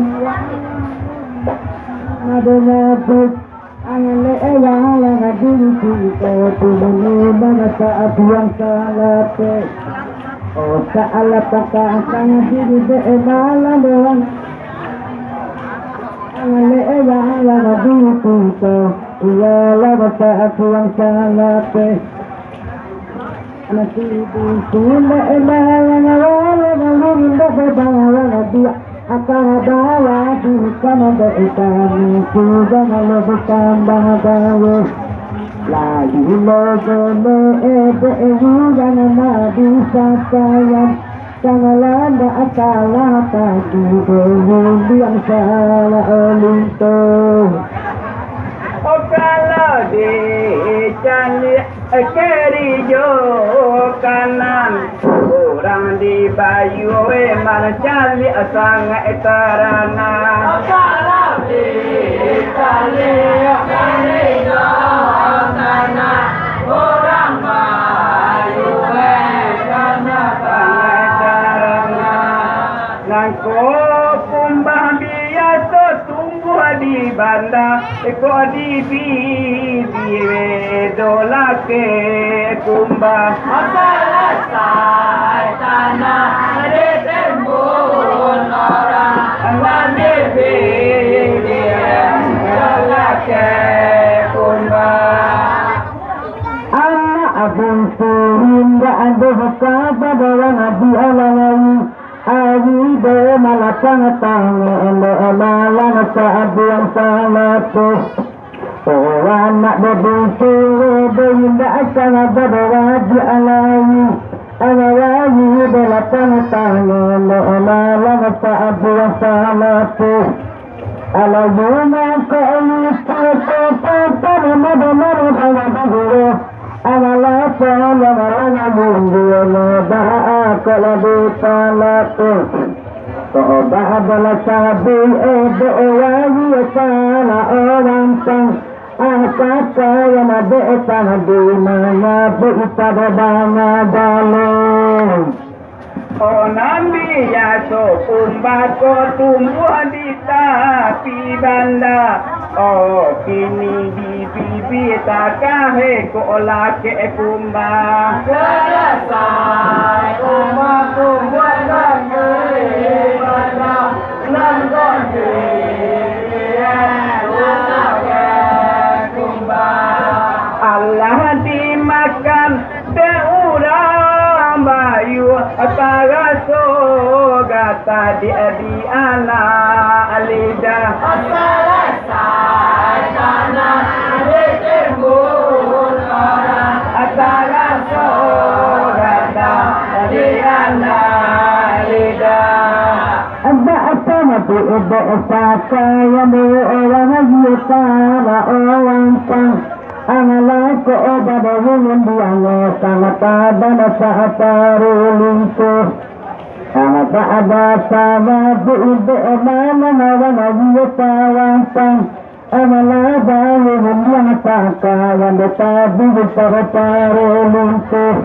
ado nabi. Ang lek yang diri cinta, tu mani mangata buang salate. Oh, tak alah pakasang diri dek malam doang. Ang lek yang diri cinta, iyalah mata buang salate. Anak ibu, sudah embah yang awal, lalu indah berbang, lalu dia akan bawa di kanan, dek kami sudah lebih tambah bawa. Lalu lo gele, eh, dek, eh, juga nama bisa sayang. Janganlah ndak salah tadi, dek, yang salah linto. Oh, kalau dicaliak kiri jo kanan, urang di Bayu, eh, mancaliak sangaik tarana. Kalau dicaliak kiri jo kanan, urang Bayu, eh, mancaliak sangaik tarana. Nangko kumbang biaso tumbuah di banda, kok di bibia dolake kumbang. Masalah sai tanah ditimbun orang, di bibia dolake kumbang. Anak buntu indak ado kabar, nabi alalai. Ari dek malapang tangan, elok malam sabuang salatuh. Oh, anak bebungsu, berindak sangat berwajib alai. Alai belapang tangan, elok malam sabuang salatuh. Alah yo mangko itu tempat mada-mada dalam diri. Alah lapang dalam diri, baa kok lah ditalak tu. Kok baa adalah sabi, eh, dek wali salah orang tang. Angkaka yang dek tang di mana, dek pada bangadalah. Oh, nan biaso kumbang ko tumbuah di tapi banda. Oh, kini di bibia takah, eh, kok lakek kumbang. Gadasai kumbang tumbuah di banda, nan ganti, eh, lakek kumbang. Alah dimakan dek urang Bayu, taraso gata di, di anak lidah. Salasai tanah ditimbun orang, taraso gata di anak lidah. Ada apa mati ibu pakaian orang, dia salah orang pang. Alah ko oba dawulun diango, sangat pada nasa paru lingkuh. Alah tak ada sama di ibu mana, mana dia salah pang. Alah dawulun diango pakaian, dia tadi di paru-paru lingkuh.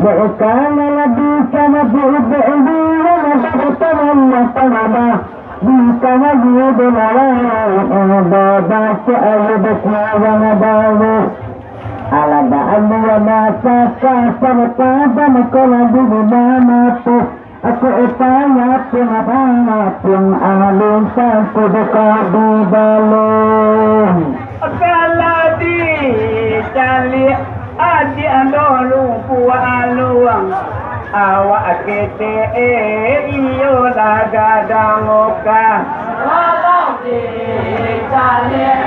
Dek kala lah bisa mati, dek dia lah dapat Allah Taala. Bisa lagi dek lawan, ada baca ayu basiawan baru. Alah dah ayu masak kasar, pada mako lagi di dalam tu. Aku upaya pun abang pun alun sangku deka di balong. Kalau dicaliak adiak ando lumpuak aluang, awak ketek iyo lah gadang okah. Kalau dicaliak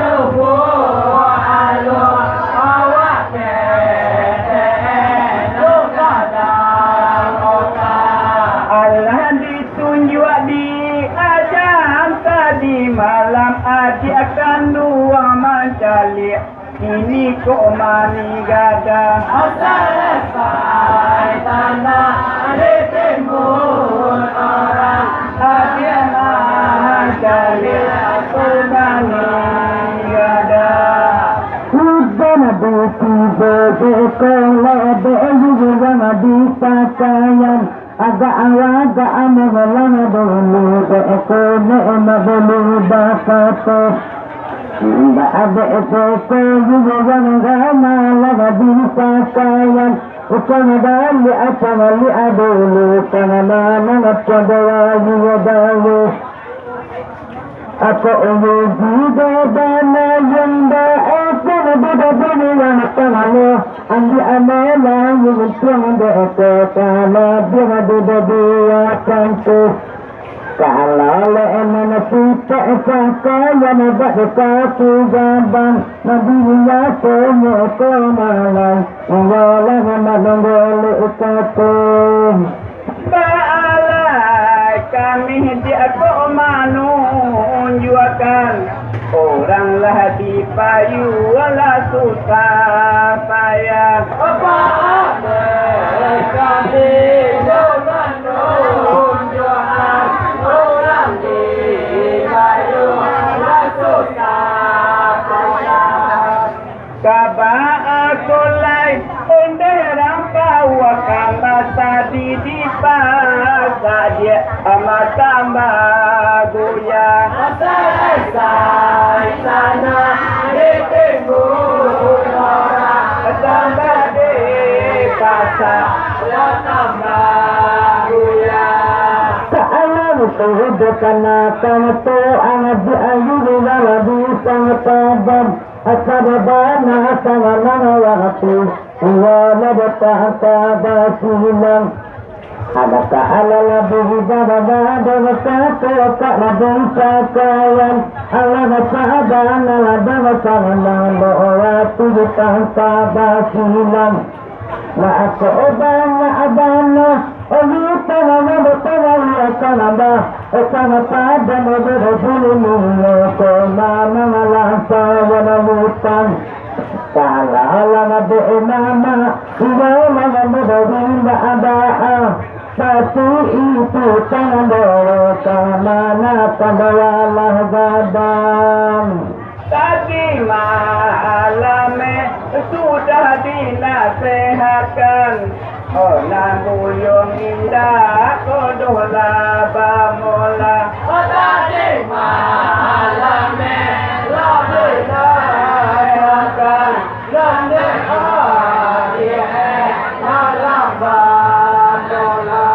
lumpuak aluang, awak ketek iyo gadang okah. Alah ditunjuak di ajan tadi malam, adiak kanduang mancaliak. Kini kok mani gadang. Salasai tanah ditimbun orang, adiak mancaliak tu mani gadang. Udah nabi tibo sekolah, dek yang nabi pakaian. Agak awak agak amuah lah dulu, dek ko nek mak dulu bakato. Indak dek ko ko yugo gama lah di pakaian. Ukang baliak, ukang baliak dulu, kang manang pado ayu dayo. Ako uji dodana yang bae, kana bida bini yang pangalo. Ambiak amalan yang untuang dek ko, kana bida bida dia kantu. Kalau le emang sipak pakaian bak dek kaki jabang, nabi niato moko malai, iyolah manunggu lek kato. Baalai kami diak ko manunjuakan, urang lah dipayu lah susah payah. Baalai kami diak manunjuakan, urang dipayu lah susah payah. Kaba akolai ondeh rampau, kamba sadi dipasa diak amat tambah guyah. Selesai sana ditimbun orang, tambah dipasa diak tambah guyah. Ka alam sudah kana tanah tu, anak di ayu di dalam di sangat padam. Asa babana, asa manang wakatu, iyolah datang ka basilang. Adakah ala labuah ibadah, dosa kotak labuah pakaian. Ala basabana, ala basabana, doa tu datang ka basilang. Lah ako banyak bana, oh lutan, anak batanah, lutan abah, oh tanah padan, oh bada bulu mulo, ko mamang lampau, anak lutan. Salah lah dek mama, iyolah nan bada indak ada, tapi itu tanah doro, ka mana pandawalah gadang. Tadi malam, eh, sudah dinasehatkan, oh, nan buyuang indak kodohlah bamola. Oh, tadi malam, eh, lah dinasehatkan, nan dek adie, eh, malam bamola.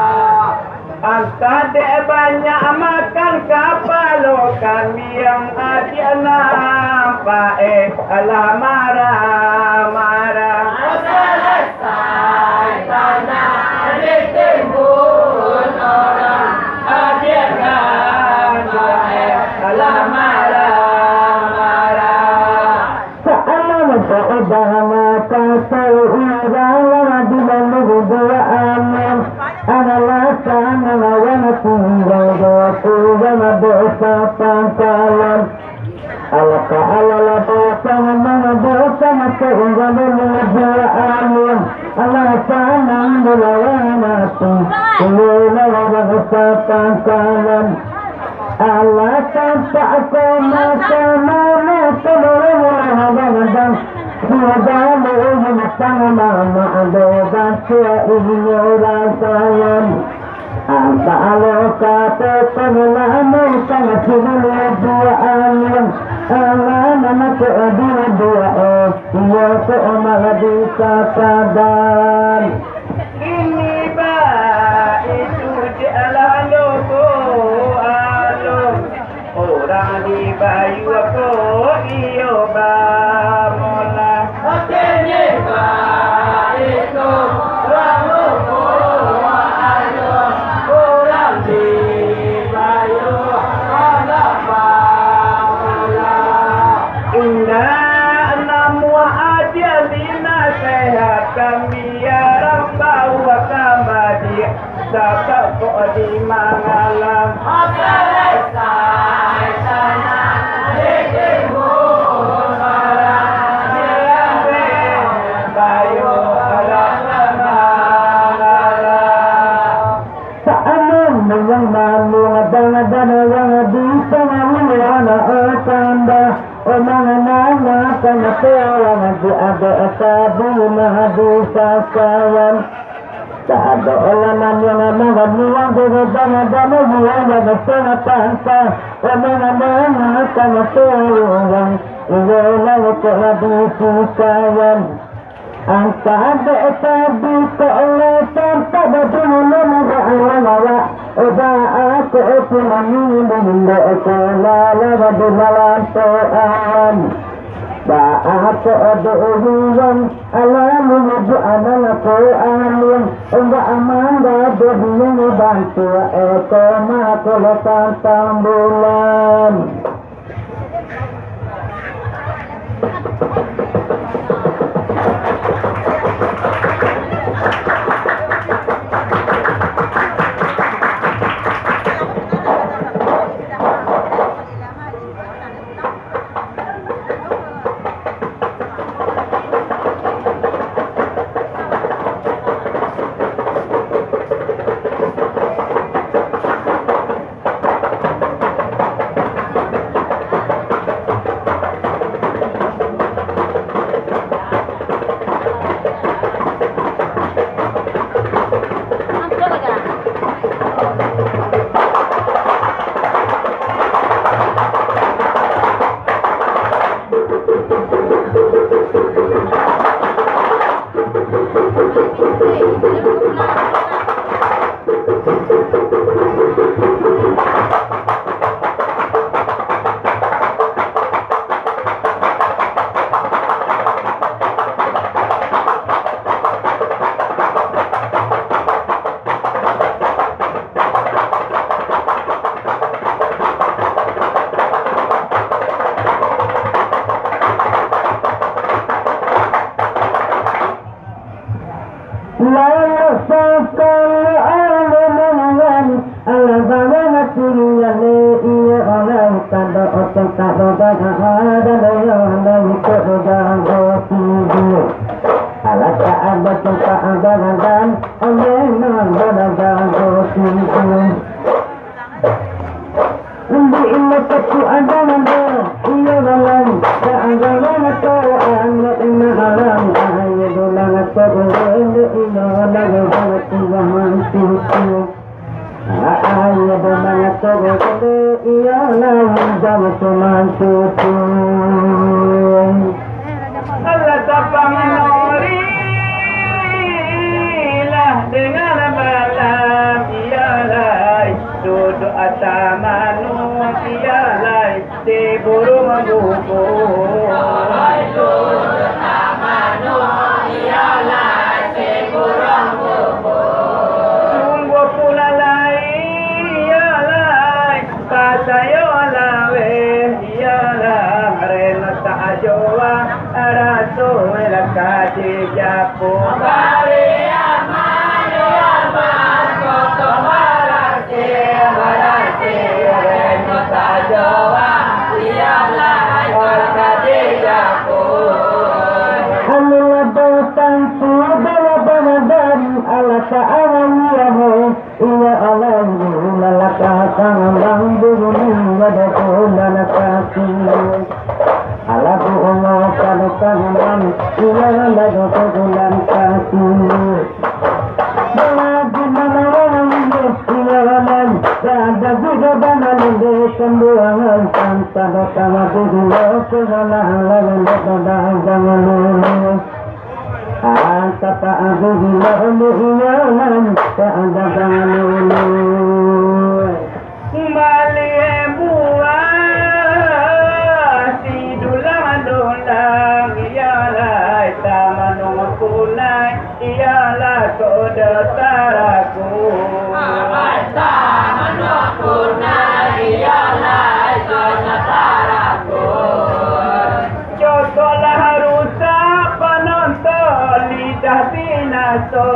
Antah dek banyak makan kapalo kambiang, adiak nampak eh alah marah-marah. Selesai tanah ditimbun orang, adiak nampak eh alah marah-marah. Saalah saudara kato urang lah di lalu dua alam. Adalah tanah lawan tinggal doa urang dosa pangkalan. Alaka alala dosa manang dosa maka urang lalu dua alam. Alah sanang dilawan ati, iyo lawan dosa pangkalan. Alah tampak ko mata mano ko mano mano mano. Sudah lo matang mama ado baca inyo rasawan. Anta alo kato ko mano tang sudah lo dua alam. Alah nama ko dua dua eh, iyo ko malah di satadan. Ini baitu je alah loko alo, urang di Bayu ko iyo bamola. Ini baitu urang loko alo, urang di Bayu alah bamola. Indak namuah adiak dinasehatkan, biar bawa kambali, sakak kok di mangalam. Selesai sana ditimbun orang, biar bayu orang mangalam. Saaman yang malu, dan-dan yang di pengaruh anak tanda. Omang anak-anak, anak orang di adik, sabu mah di sakawan. Tak ado lah nan yang maraniang, dek gadang ado lagi yang jadi salah pantang. Omong ado yang akan mati ulang, iyo lah cok lah di pikiran. Antah dek tadi kok oleh tampak badunyo murah alam awak. Oba aku itu mani dek sekolah lah di malam tuan. Ba aku dek uruan alam ibu anak aku alim. Enggak aman badunyo bantu eko makulo tantang bulan. Lalu sakali alun malam, alah bawa mati ale iyo orang tando otak tak ada ada yang ikut jago tidur. Alah tak ada tempat ada dan oleh nak ada jago tidur. Di indo katu ada nando, iyo dalam, tak ada nando, anak iman alam, ayo dalam, tak ada nando, iyo dalam, dalam, Tuhan Tuhan. Ayo dalam, tak ada, iyo dalam, dalam, Tuhan Tuhan. Alah tapang nori lah dengan malam, iyolah duduk ateh manuang, iyolah si burung bubu. Sungguah pun alai, iyolah Pasayo laweh, iyolah, reno tak ajoa, raso lah ka dijapuik. Bari aman, iyo aman, koto barasih, barasih, reno tak ajoa, iyolah, reno ka dijapuik. Amulah batang tu, bala bamadan, alah tak awan, iyo, Iyo Allah, lalakah tangan bang, bumi ada bulan kasih. Alah Allah pada tangan bang, iyo Allah bulan kasih. Bagi mana orang ini, iyo Allah, ada juga bana lende sembuangan, tanpa dosa mati dulu, segala hal yang berdoa jangan lulu. Antah tak abu bilo, iyo nan tak ada balulu. Baliak buah si dulang-dulang, iyolah tamanung punai, iyolah kodo taraku. Tamanung punai, iyolah kodo taraku. Cokoklah rusak panonton, lidah binaso,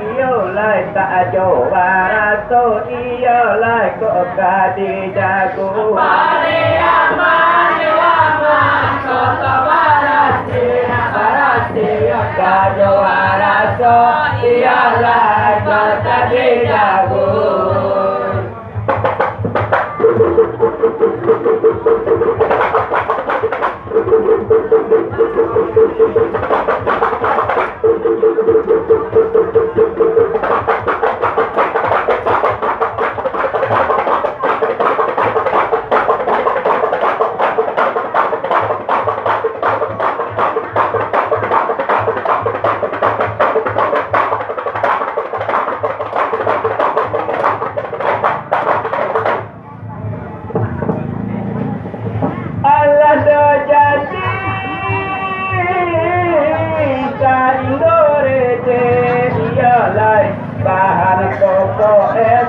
iyo lai tak ajo baraso, iyo lai kok ka dijago. Pariaman, pariaman, koto barasih, barasih, ka ajo baraso, iyo lai kok ka dijago.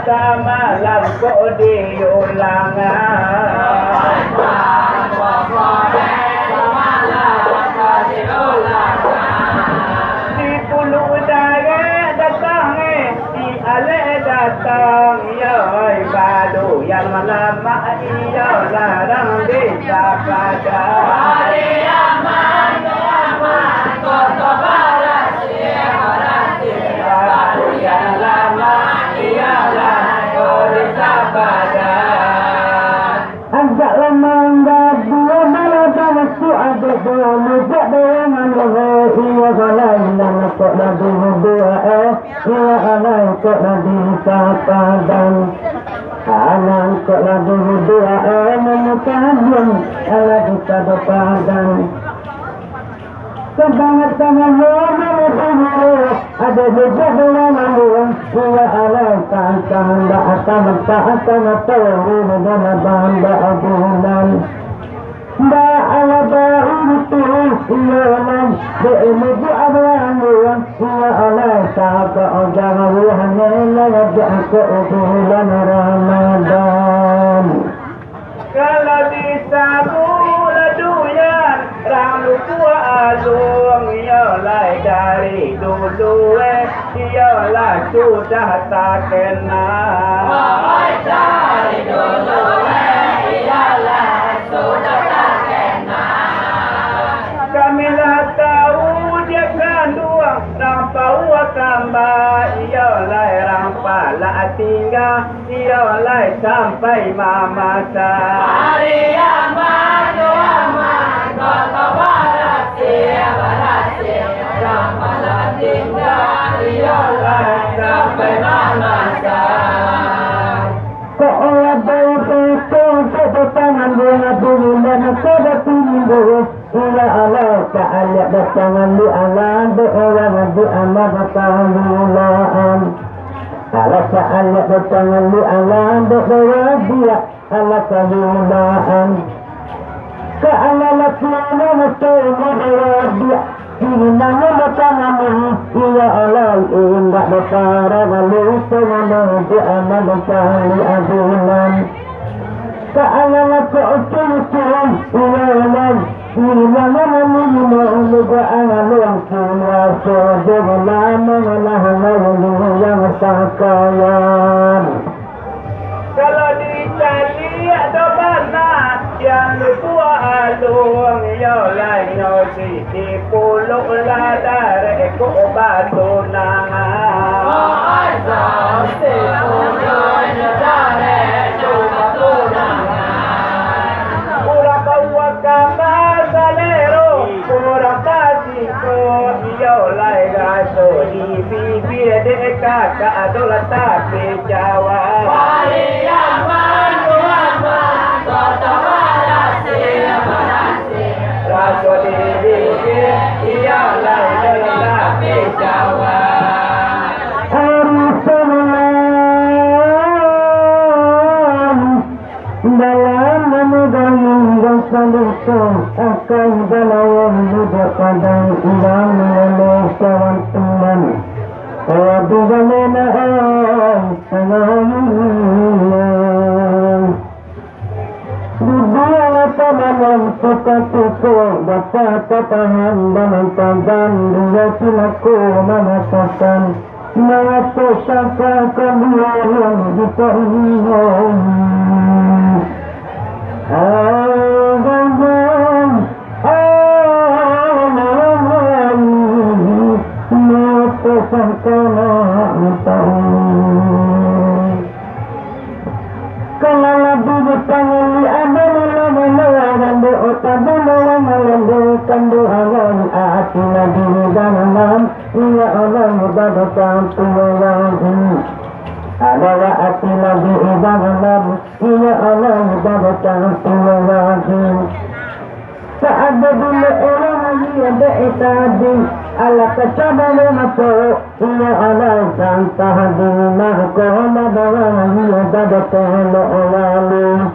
Samalam kok diulang. Di Puluh Dareh datang, eh, di Alek datang, yo, eh, baru yang lama, iyo, larang di Sapadan. Hari aman, aman, koto barasih, barasih, baru yang lama, iyolah, kori Sapadan. Agak lama angga dua malam, waktu adek dulu, jak doang anu, iyo, kalau ilang kok lah dua, eh, iyo, alai kok lah di Sapadan. Anak kok lah dua, eh, memuka aduan, alah di Sapadan. Sabangat tangan lo, malah dulu, ada jejak dalam aluan, iyo, alai tantang, ndak akan nampak, akan tahu, dalam banda bulan. Ndak alah baru tu, iyo, alai, dek menuju aluan, iyo, alai, sabab jangan ruhani, lagi angkot bulan Ramadan. Kalau di Sabu Laduyan, rang Lubuak Aluang, iyo lai dari dulu, eh, iyo lah sudah takana. Oi, dari dulu, eh, iyo lah sudah takana. Kami lah tahu dia kanduang, rang Pauah Kamba, iyo lai rang Palak Tingga, iyo lai sampai mamasak. Hari aman, aman, koto barasih, barasih, rang Palak Tingga, iyo lai sampai mamasak. Kok olah baik itu, kok tangan dia dulu, dan kok batin dulu. Iyo Allah, ka aliak datang di alam, dek urang di amal kawilaan. Allah, ka aliak datang di alam, dek urang di amal kawilaan. Ka Allah lah tiada masa yang beradiak, di mana datang amal, iyo Allah, indak berparah lalu, semana di amal kawilaan. Ka Allah lah kok ucul-ucul, iyo Allah, Ilang manangi limo, lega angaluang kuaso, jo lamo mangalah lalu yang sakayan. Kalau dicaliak do bana, Dian Lubuak Aluang, iyo lai nyo si di Puluak Dareh ko batunangan. Urang Pauah Kamba salero, urang Tasiko, iyo lai raso di bibia, dek kakak ado lah tapi Jawa. Pariaman, Muhammad, kota barasih, barasih. Raso di bibia, iyo lai ado lah tapi Jawa. Hari Senin. Dalam memegang dan sadako, akan balawan budak Padang, urang malolo kawan teman. Oh, di dalam, oh, oh, oh. Duduak mata malam, sakatiko dapat tatahan dalam padan, dia cilako marasakan. Marato sangka kaluaran di parumahan. Ayah, ayah, marato sangka nak tahu. Kalau lah di tangan di abang, lama-lama orang doa pada orang malam doa, kanduangan ati Nabi dalam. Iyo Allah, ibadah sampai lagi. Adalah ati Nabi ibadah lagi. Iyo Allah, ibadah sampai lagi. Saado dulu urang lagi dek tadi, alah kacabalo mato, iyo Allah, santah di mako babawa lagi dado tolok lalu.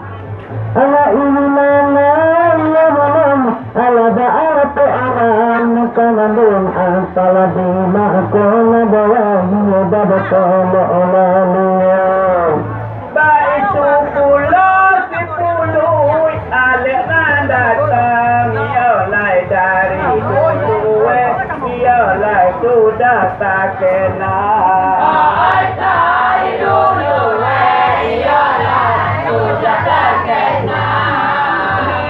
Alah ini mana, iyo malam, alah ba alah tu alam, mangandung asalah di mako babawa lagi dado tolok lalu. Dek nan datang, iyo lai dari dulu, eh, iyo lai sudah takena. Ai, dari dulu, eh, iyo lai sudah takena.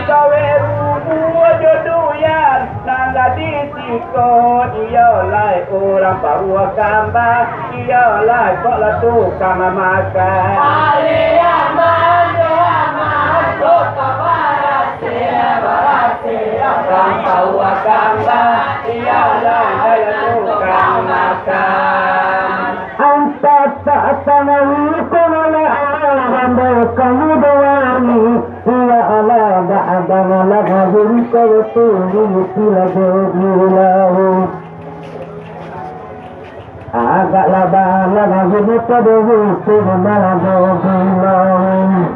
Gawe rubuah jo duyan, nan lah di Iko iyo lai urang Pauah Kamba, iyo lai kok lah tukang makan. Ari aman, yo aman, kok barasiah, barasiah. Urang Pauah Kamba, iyo lai tukang makan. Antah tak tanawi ko malah alam, ambo kamu doa ni. Iyo Allah, dak ado ngalah ngajin ko tu, di tilago di laut. Agak labah lah ngajin ko di tilago di laut.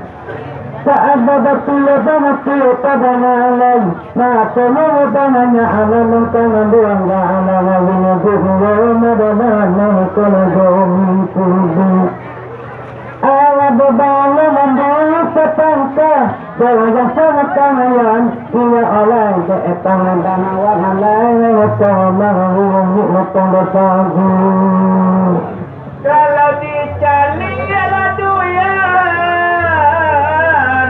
Tak ado batu lebar mati pada ngalai. Mako lebar nanya alam mangkang ambo anggak alam ngajin ko di laut, ado namo ko lago mimpi. Alah babalo mambawa sapangka, bawa jasa makan ayam, iyo Allah, dek etang dan awak halai, ngotong mangurung, ngotong dosa. Kalau dicaliak lah duyan,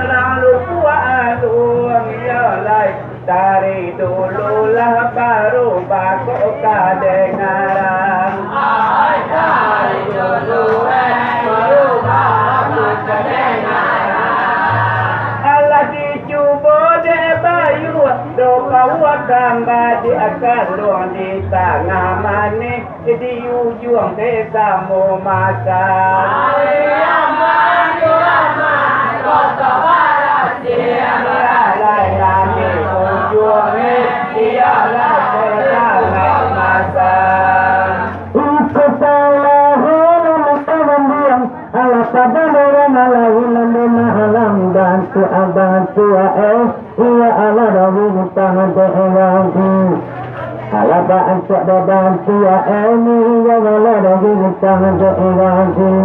urang lubuak alun, iyo lai. Dari dulu lah barubah kok kadengaran. Ai, dari dulu, eh, barubah kok kadengaran. Alah dicubo dek Bayu, do Pauah Kamba di akan di tangah manih. Di ujuang desa Momasa. Ari aman, yo aman, kota barasiah, barasiah. Lai nami ujuang, eh, iyolah desa Momasa. Iko salah, eh, lalu kabandiang, alah pada dorong, alah ilang di mahalang, bantu abang tua, eh. Iyo Allah, dari bintang dek raji. Alah baancak babantu ya ini, iyo Allah, dari bintang dek raji.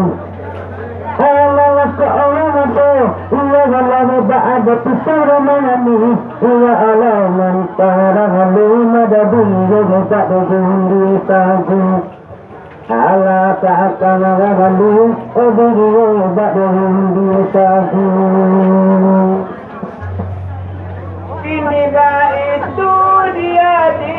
Alah lakok urang ado, iyo Allah, bak ado pisang rumah ni. Iyo Allah, mantara halu madadi, iyo tak digundi saji. Alah, tak akan ralu, oh, diri, oh, bak diri, diri sagu. Kini baitu dia di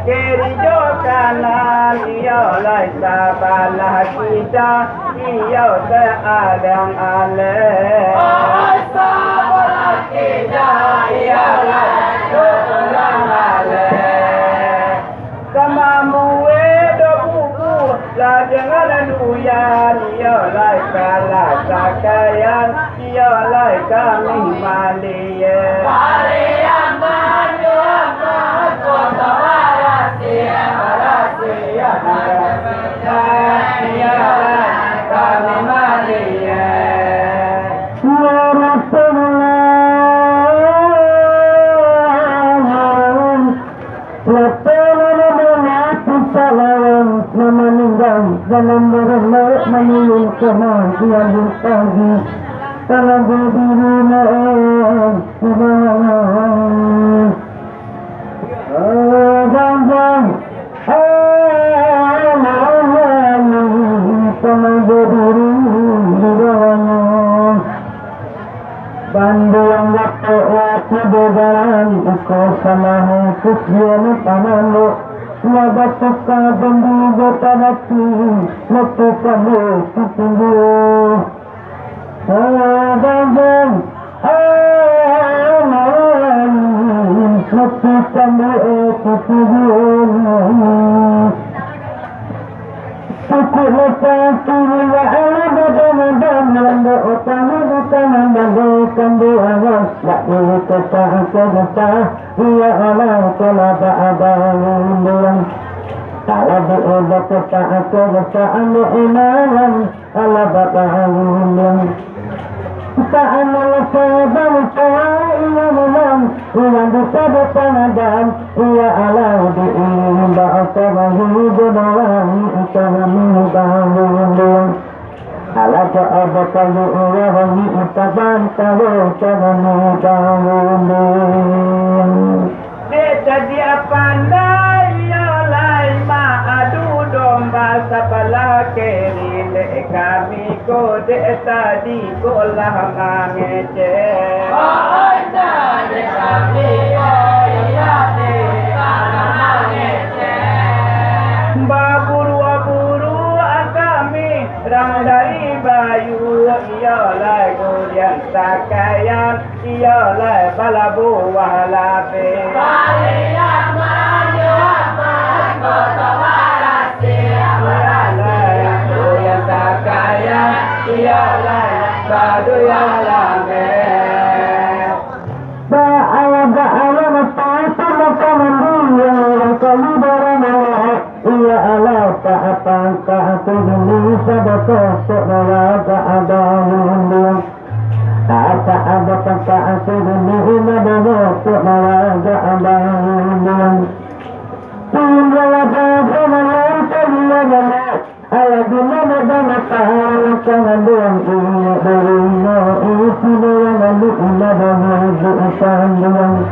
kiri jo kanan, iyo lai sabalah kida, iyo sealang aleh. Oh, sabalah kida, iyo lai sealang aleh. Ka mamuek do bubuak, lah jangan duyan, iyo lai kalah sakaian, iyo lai kami maliek. Pariaman jo aman, kota barasiah, barasiah, iyo lai kami maliek. Ya Rasulullah. Lapeh nan ado mati salawang, nan maningga dalam barumah, maniyun koma di ambun pagi. Kalau berdiri naik di bawah. Oh, jangan. Oh, jangan berdiri di bawah. Bandiang Datuk Wati Bogaran, iko salah khusus dia ni pamandu. Lah batuka bandi jo tadati, letukan dia titinggi. Adan, adan, letukan dia titinggi. Cukuik lepas kini, ya Allah, badan-badan, lambat utama datang, bagaikan di awal, tak boleh kata angka besar, ya Allah, telah berabang. Kalau diubah kata angka besar, ambil imanan, Allah berabang. Sa'an Allah sabar, kawai iman imam, iman bisa berpangadan, iya Allah diimbau sabahi, jodoh langik kami bangun. Alah, jo ado kalu urang wangi, tabantalo jangan mudah ulun. Dek cadiak pandai, iyo lai maadu domba sabalah kiri, dek kami ko dek tadi ko lah mangecek. Baburu-buru kami rang dari Bayu, iyo lai gudian sakaian, iyo lai balabuah lapeh. Iyo lai gudian sakaian, iyo lai baduyo lapeh. Ba-alah, ba-alah, mata itu mata mandiang, urang kalu darah malah. Iyo alah, tak apa, tak aku beli sadako, kok maraga ada undiang. Apa ada, tak aku beli sadako, kok maraga ada undiang. Tinggal ada sama yang kalian. Alah, di mano bana tahan, kanduang inyo baruno, isi doyang lalu inyo bamuji ikan duang.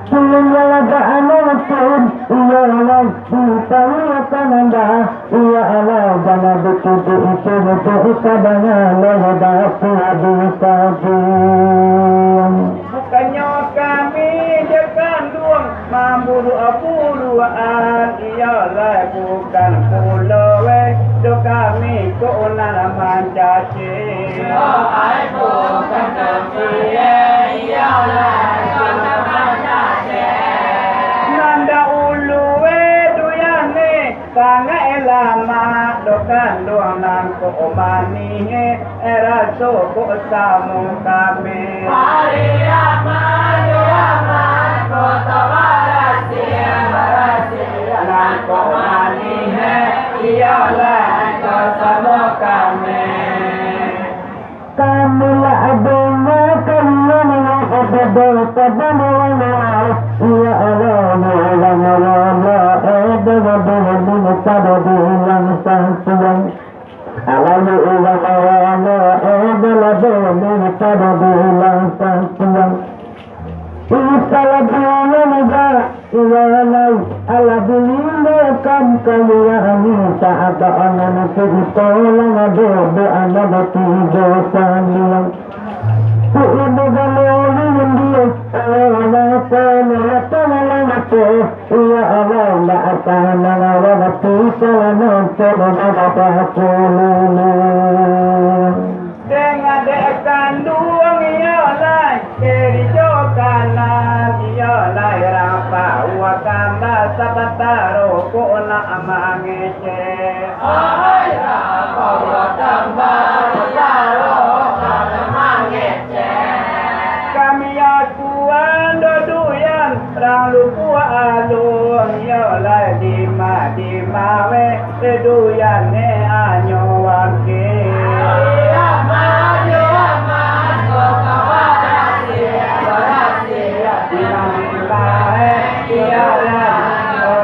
Tinggal ada anak pun, iyo alah, di tahu akan anda, iyo alah, bana dituduh itu betul, kadang alah dapur di sajian. Bukannyo kami je kanduang mamburuak buruakan, iyo lai bukan pulo weh, doh kami ko nan mancaci. Iyo ai bukan kami, iyo lai ko nan mancaci. Nan dahulu weh duyang ne, sangaik lamak doh kanduang nan kok manih, eh, raso kok samo kami. Hari Ahmad, Ahmad, kota barasiah, barasiah nan kok manih, eh, iyo lai kok samo kami. Kami lah ado mah kalian nan ado pada malam, iyo Allah, malam, malam, eh, dengan, dengan, dengan, pada bilang santiang. Alalu ulang awano, eh, bala bala pada bilang santiang. Salah bilang aja, iyo lai, alah bilang kan kalian ni, tak ada anak nanti di tolong, ada doa, ada tiga sandiang. Ku ibu bala ulun dia, alah, alah, alah, alah, alah, alah, Iyo Allah, ndak akan mangawa mati, salah nonton, ndak akan kululung. Dek adek kanduang iyo lai, kiri jo kanan iyo lai, rampauak kamba sabantaro kok nak mangecek. Ai, rampauak kamba sabantaro kok nak mangecek. Kami akuan doduyan, rang lubuak alun, iyo lai dima-dima weh, duyan ne anyo wangkek. Iyo, aman, iyo, aman, kota barasiah, barasiah, dima-dima weh, iyo lai anyo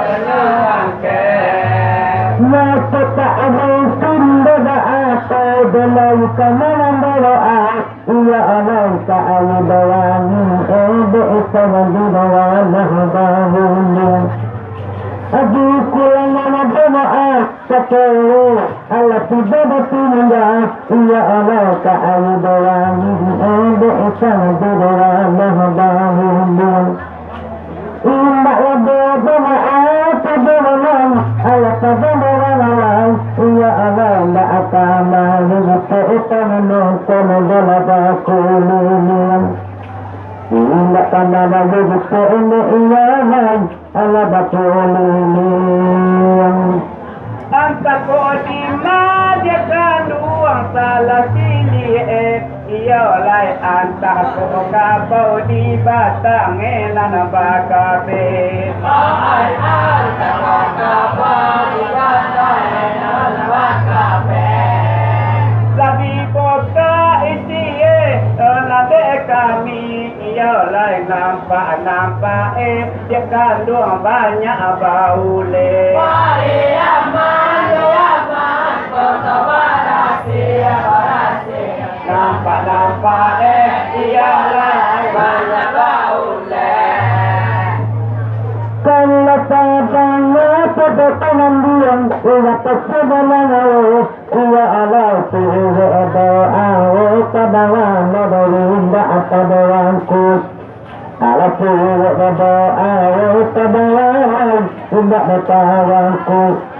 wangkek. Nyo tak ada sumber doa, kau belai ka malam doa. Iyo Allah, ka ayu doangi, eh, dek sawan di bawah lah bahulu. Aju kulang nama doa, sakali Allah tiba batu manja. Iyo Allah, ka ayu doangi, eh, dek sawan di bawah lah bahulu. Indak labo bamaaf, pado malam, alah pado malam, iyo Allah, ndak akan mangikuti utang nonton dalam bakuliliang. Indak pandai lagi buku ini, iyo Allah, alah bakuliliang. Antah kok dima dek kanduang salah pilih, eh, iyo lai antah kok kabau di batang, eh, nan bakabek. Ai, antah kok kabau di batang, eh, nan bakabek. Sabi kok ka isi, eh, nan dek kami, iyo lai nampak-nampak, eh, Dek kanduang banyak baulek. Wari aman, yo aman, kota barasiah, Nampak-nampak, eh, iyo lai, mano baulek. Kalau sadang ado panandian, indak pasti dalam awak, iyo lai, suruik doa, eh, padawan dari indak pada wangku. Alah, suruik doa, eh, padawan, indak pada wangku.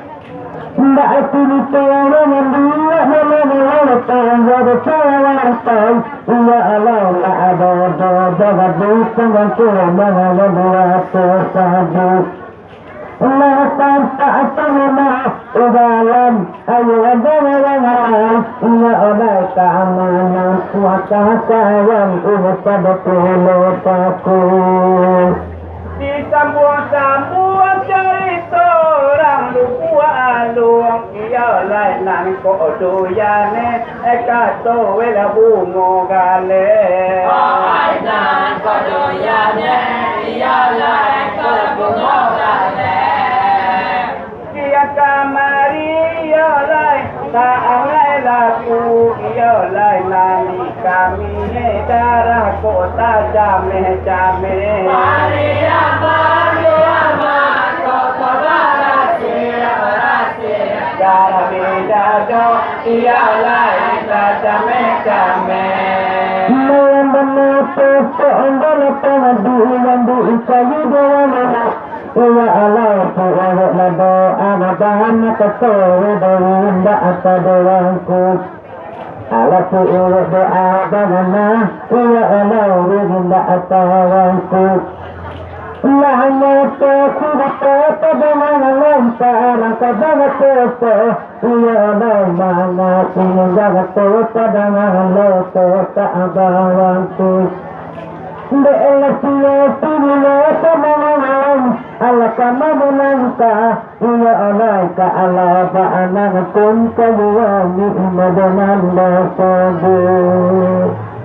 Indak ati ditawa mandiak, malah-malah tangga ditawa lantai. Iyo Allah, nak ado-ado jadi pangganti, malah dua tersadu. Lah tampak tanah dalam, ayo ado urang lain. Iyo Allah, ka amanah kuasa sayang, iyo pada pulo paku. Disambuang-sambuang carito urang Lubuak Aluang, iyo lai nan kok doyan, eh, kato weh lah bungo galeh. Ai nan kok doyan, eh, iyo lai kok bungo galeh. Dian kamari, iyo lai, taangai laku, iyo lai, nan di kami, darah kok tajameh-jameh. Mari aman, aman, kok barasih, barasih. Darah di dado, iyo lai, tajameh-jameh. Malam bana tu, kok anda lapang di, yang di kayu dalam. Iyo Allah, suruik lah doa, mudah-mudahan kato dari indak pada wangku. Alah, suruik doa, bana, iyo Allah, dari indak pada wangku. Lah nyata sudah kata dengan Allah, sekarang ka bana kata. Iyo Allah, mangasuh jarato padangan lo kota Abah Wangku. Dek Allah, siyo tu bilo padangan, Allah ka mamanangka. Iyo Allah, ka Allah baanang pun kaluwa ni madangan lo sobo.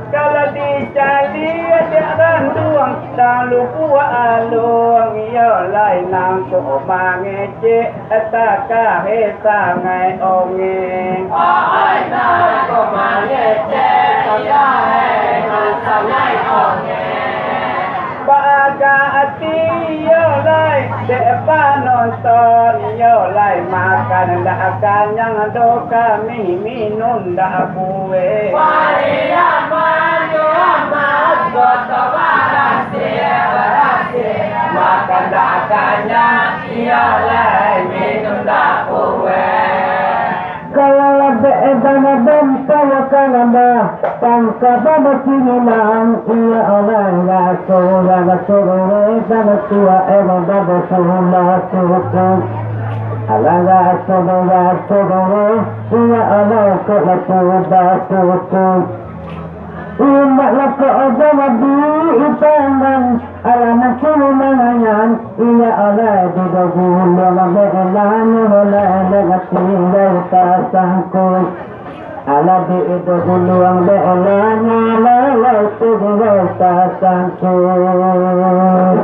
Kalau dicaliak dek randuang, dalam Lubuak Aluang, iyo lai nangko mangecek. Takahe sangaik ongeh. Ai, nangko mangecek, takahe sangaik ongeh. Baagak ati iyo lai, dek panonton iyo lai, makan ndak kanyang doh kami, minun ndak buek. Pariaman tu amat, goto barasih, barasih, makan ndak kanyang. Iyo lai, minun ndak buek. Kalau lah bek bana bantuan kananda, tangka bana kinilang, iyo lai, raso, raso, raso, bana tuak, eh, bana basulah suku. Alah, raso, raso, iyo lai, kok lah tu basuku. Indak lah kok aja nabi ipangan, alah nasi manganyan, iyo Allah, di daguluang be'elanyo, lai dek ati lai tasangkuik. Alah di daguluang be'elanyo, lai ati lai tasangkuik.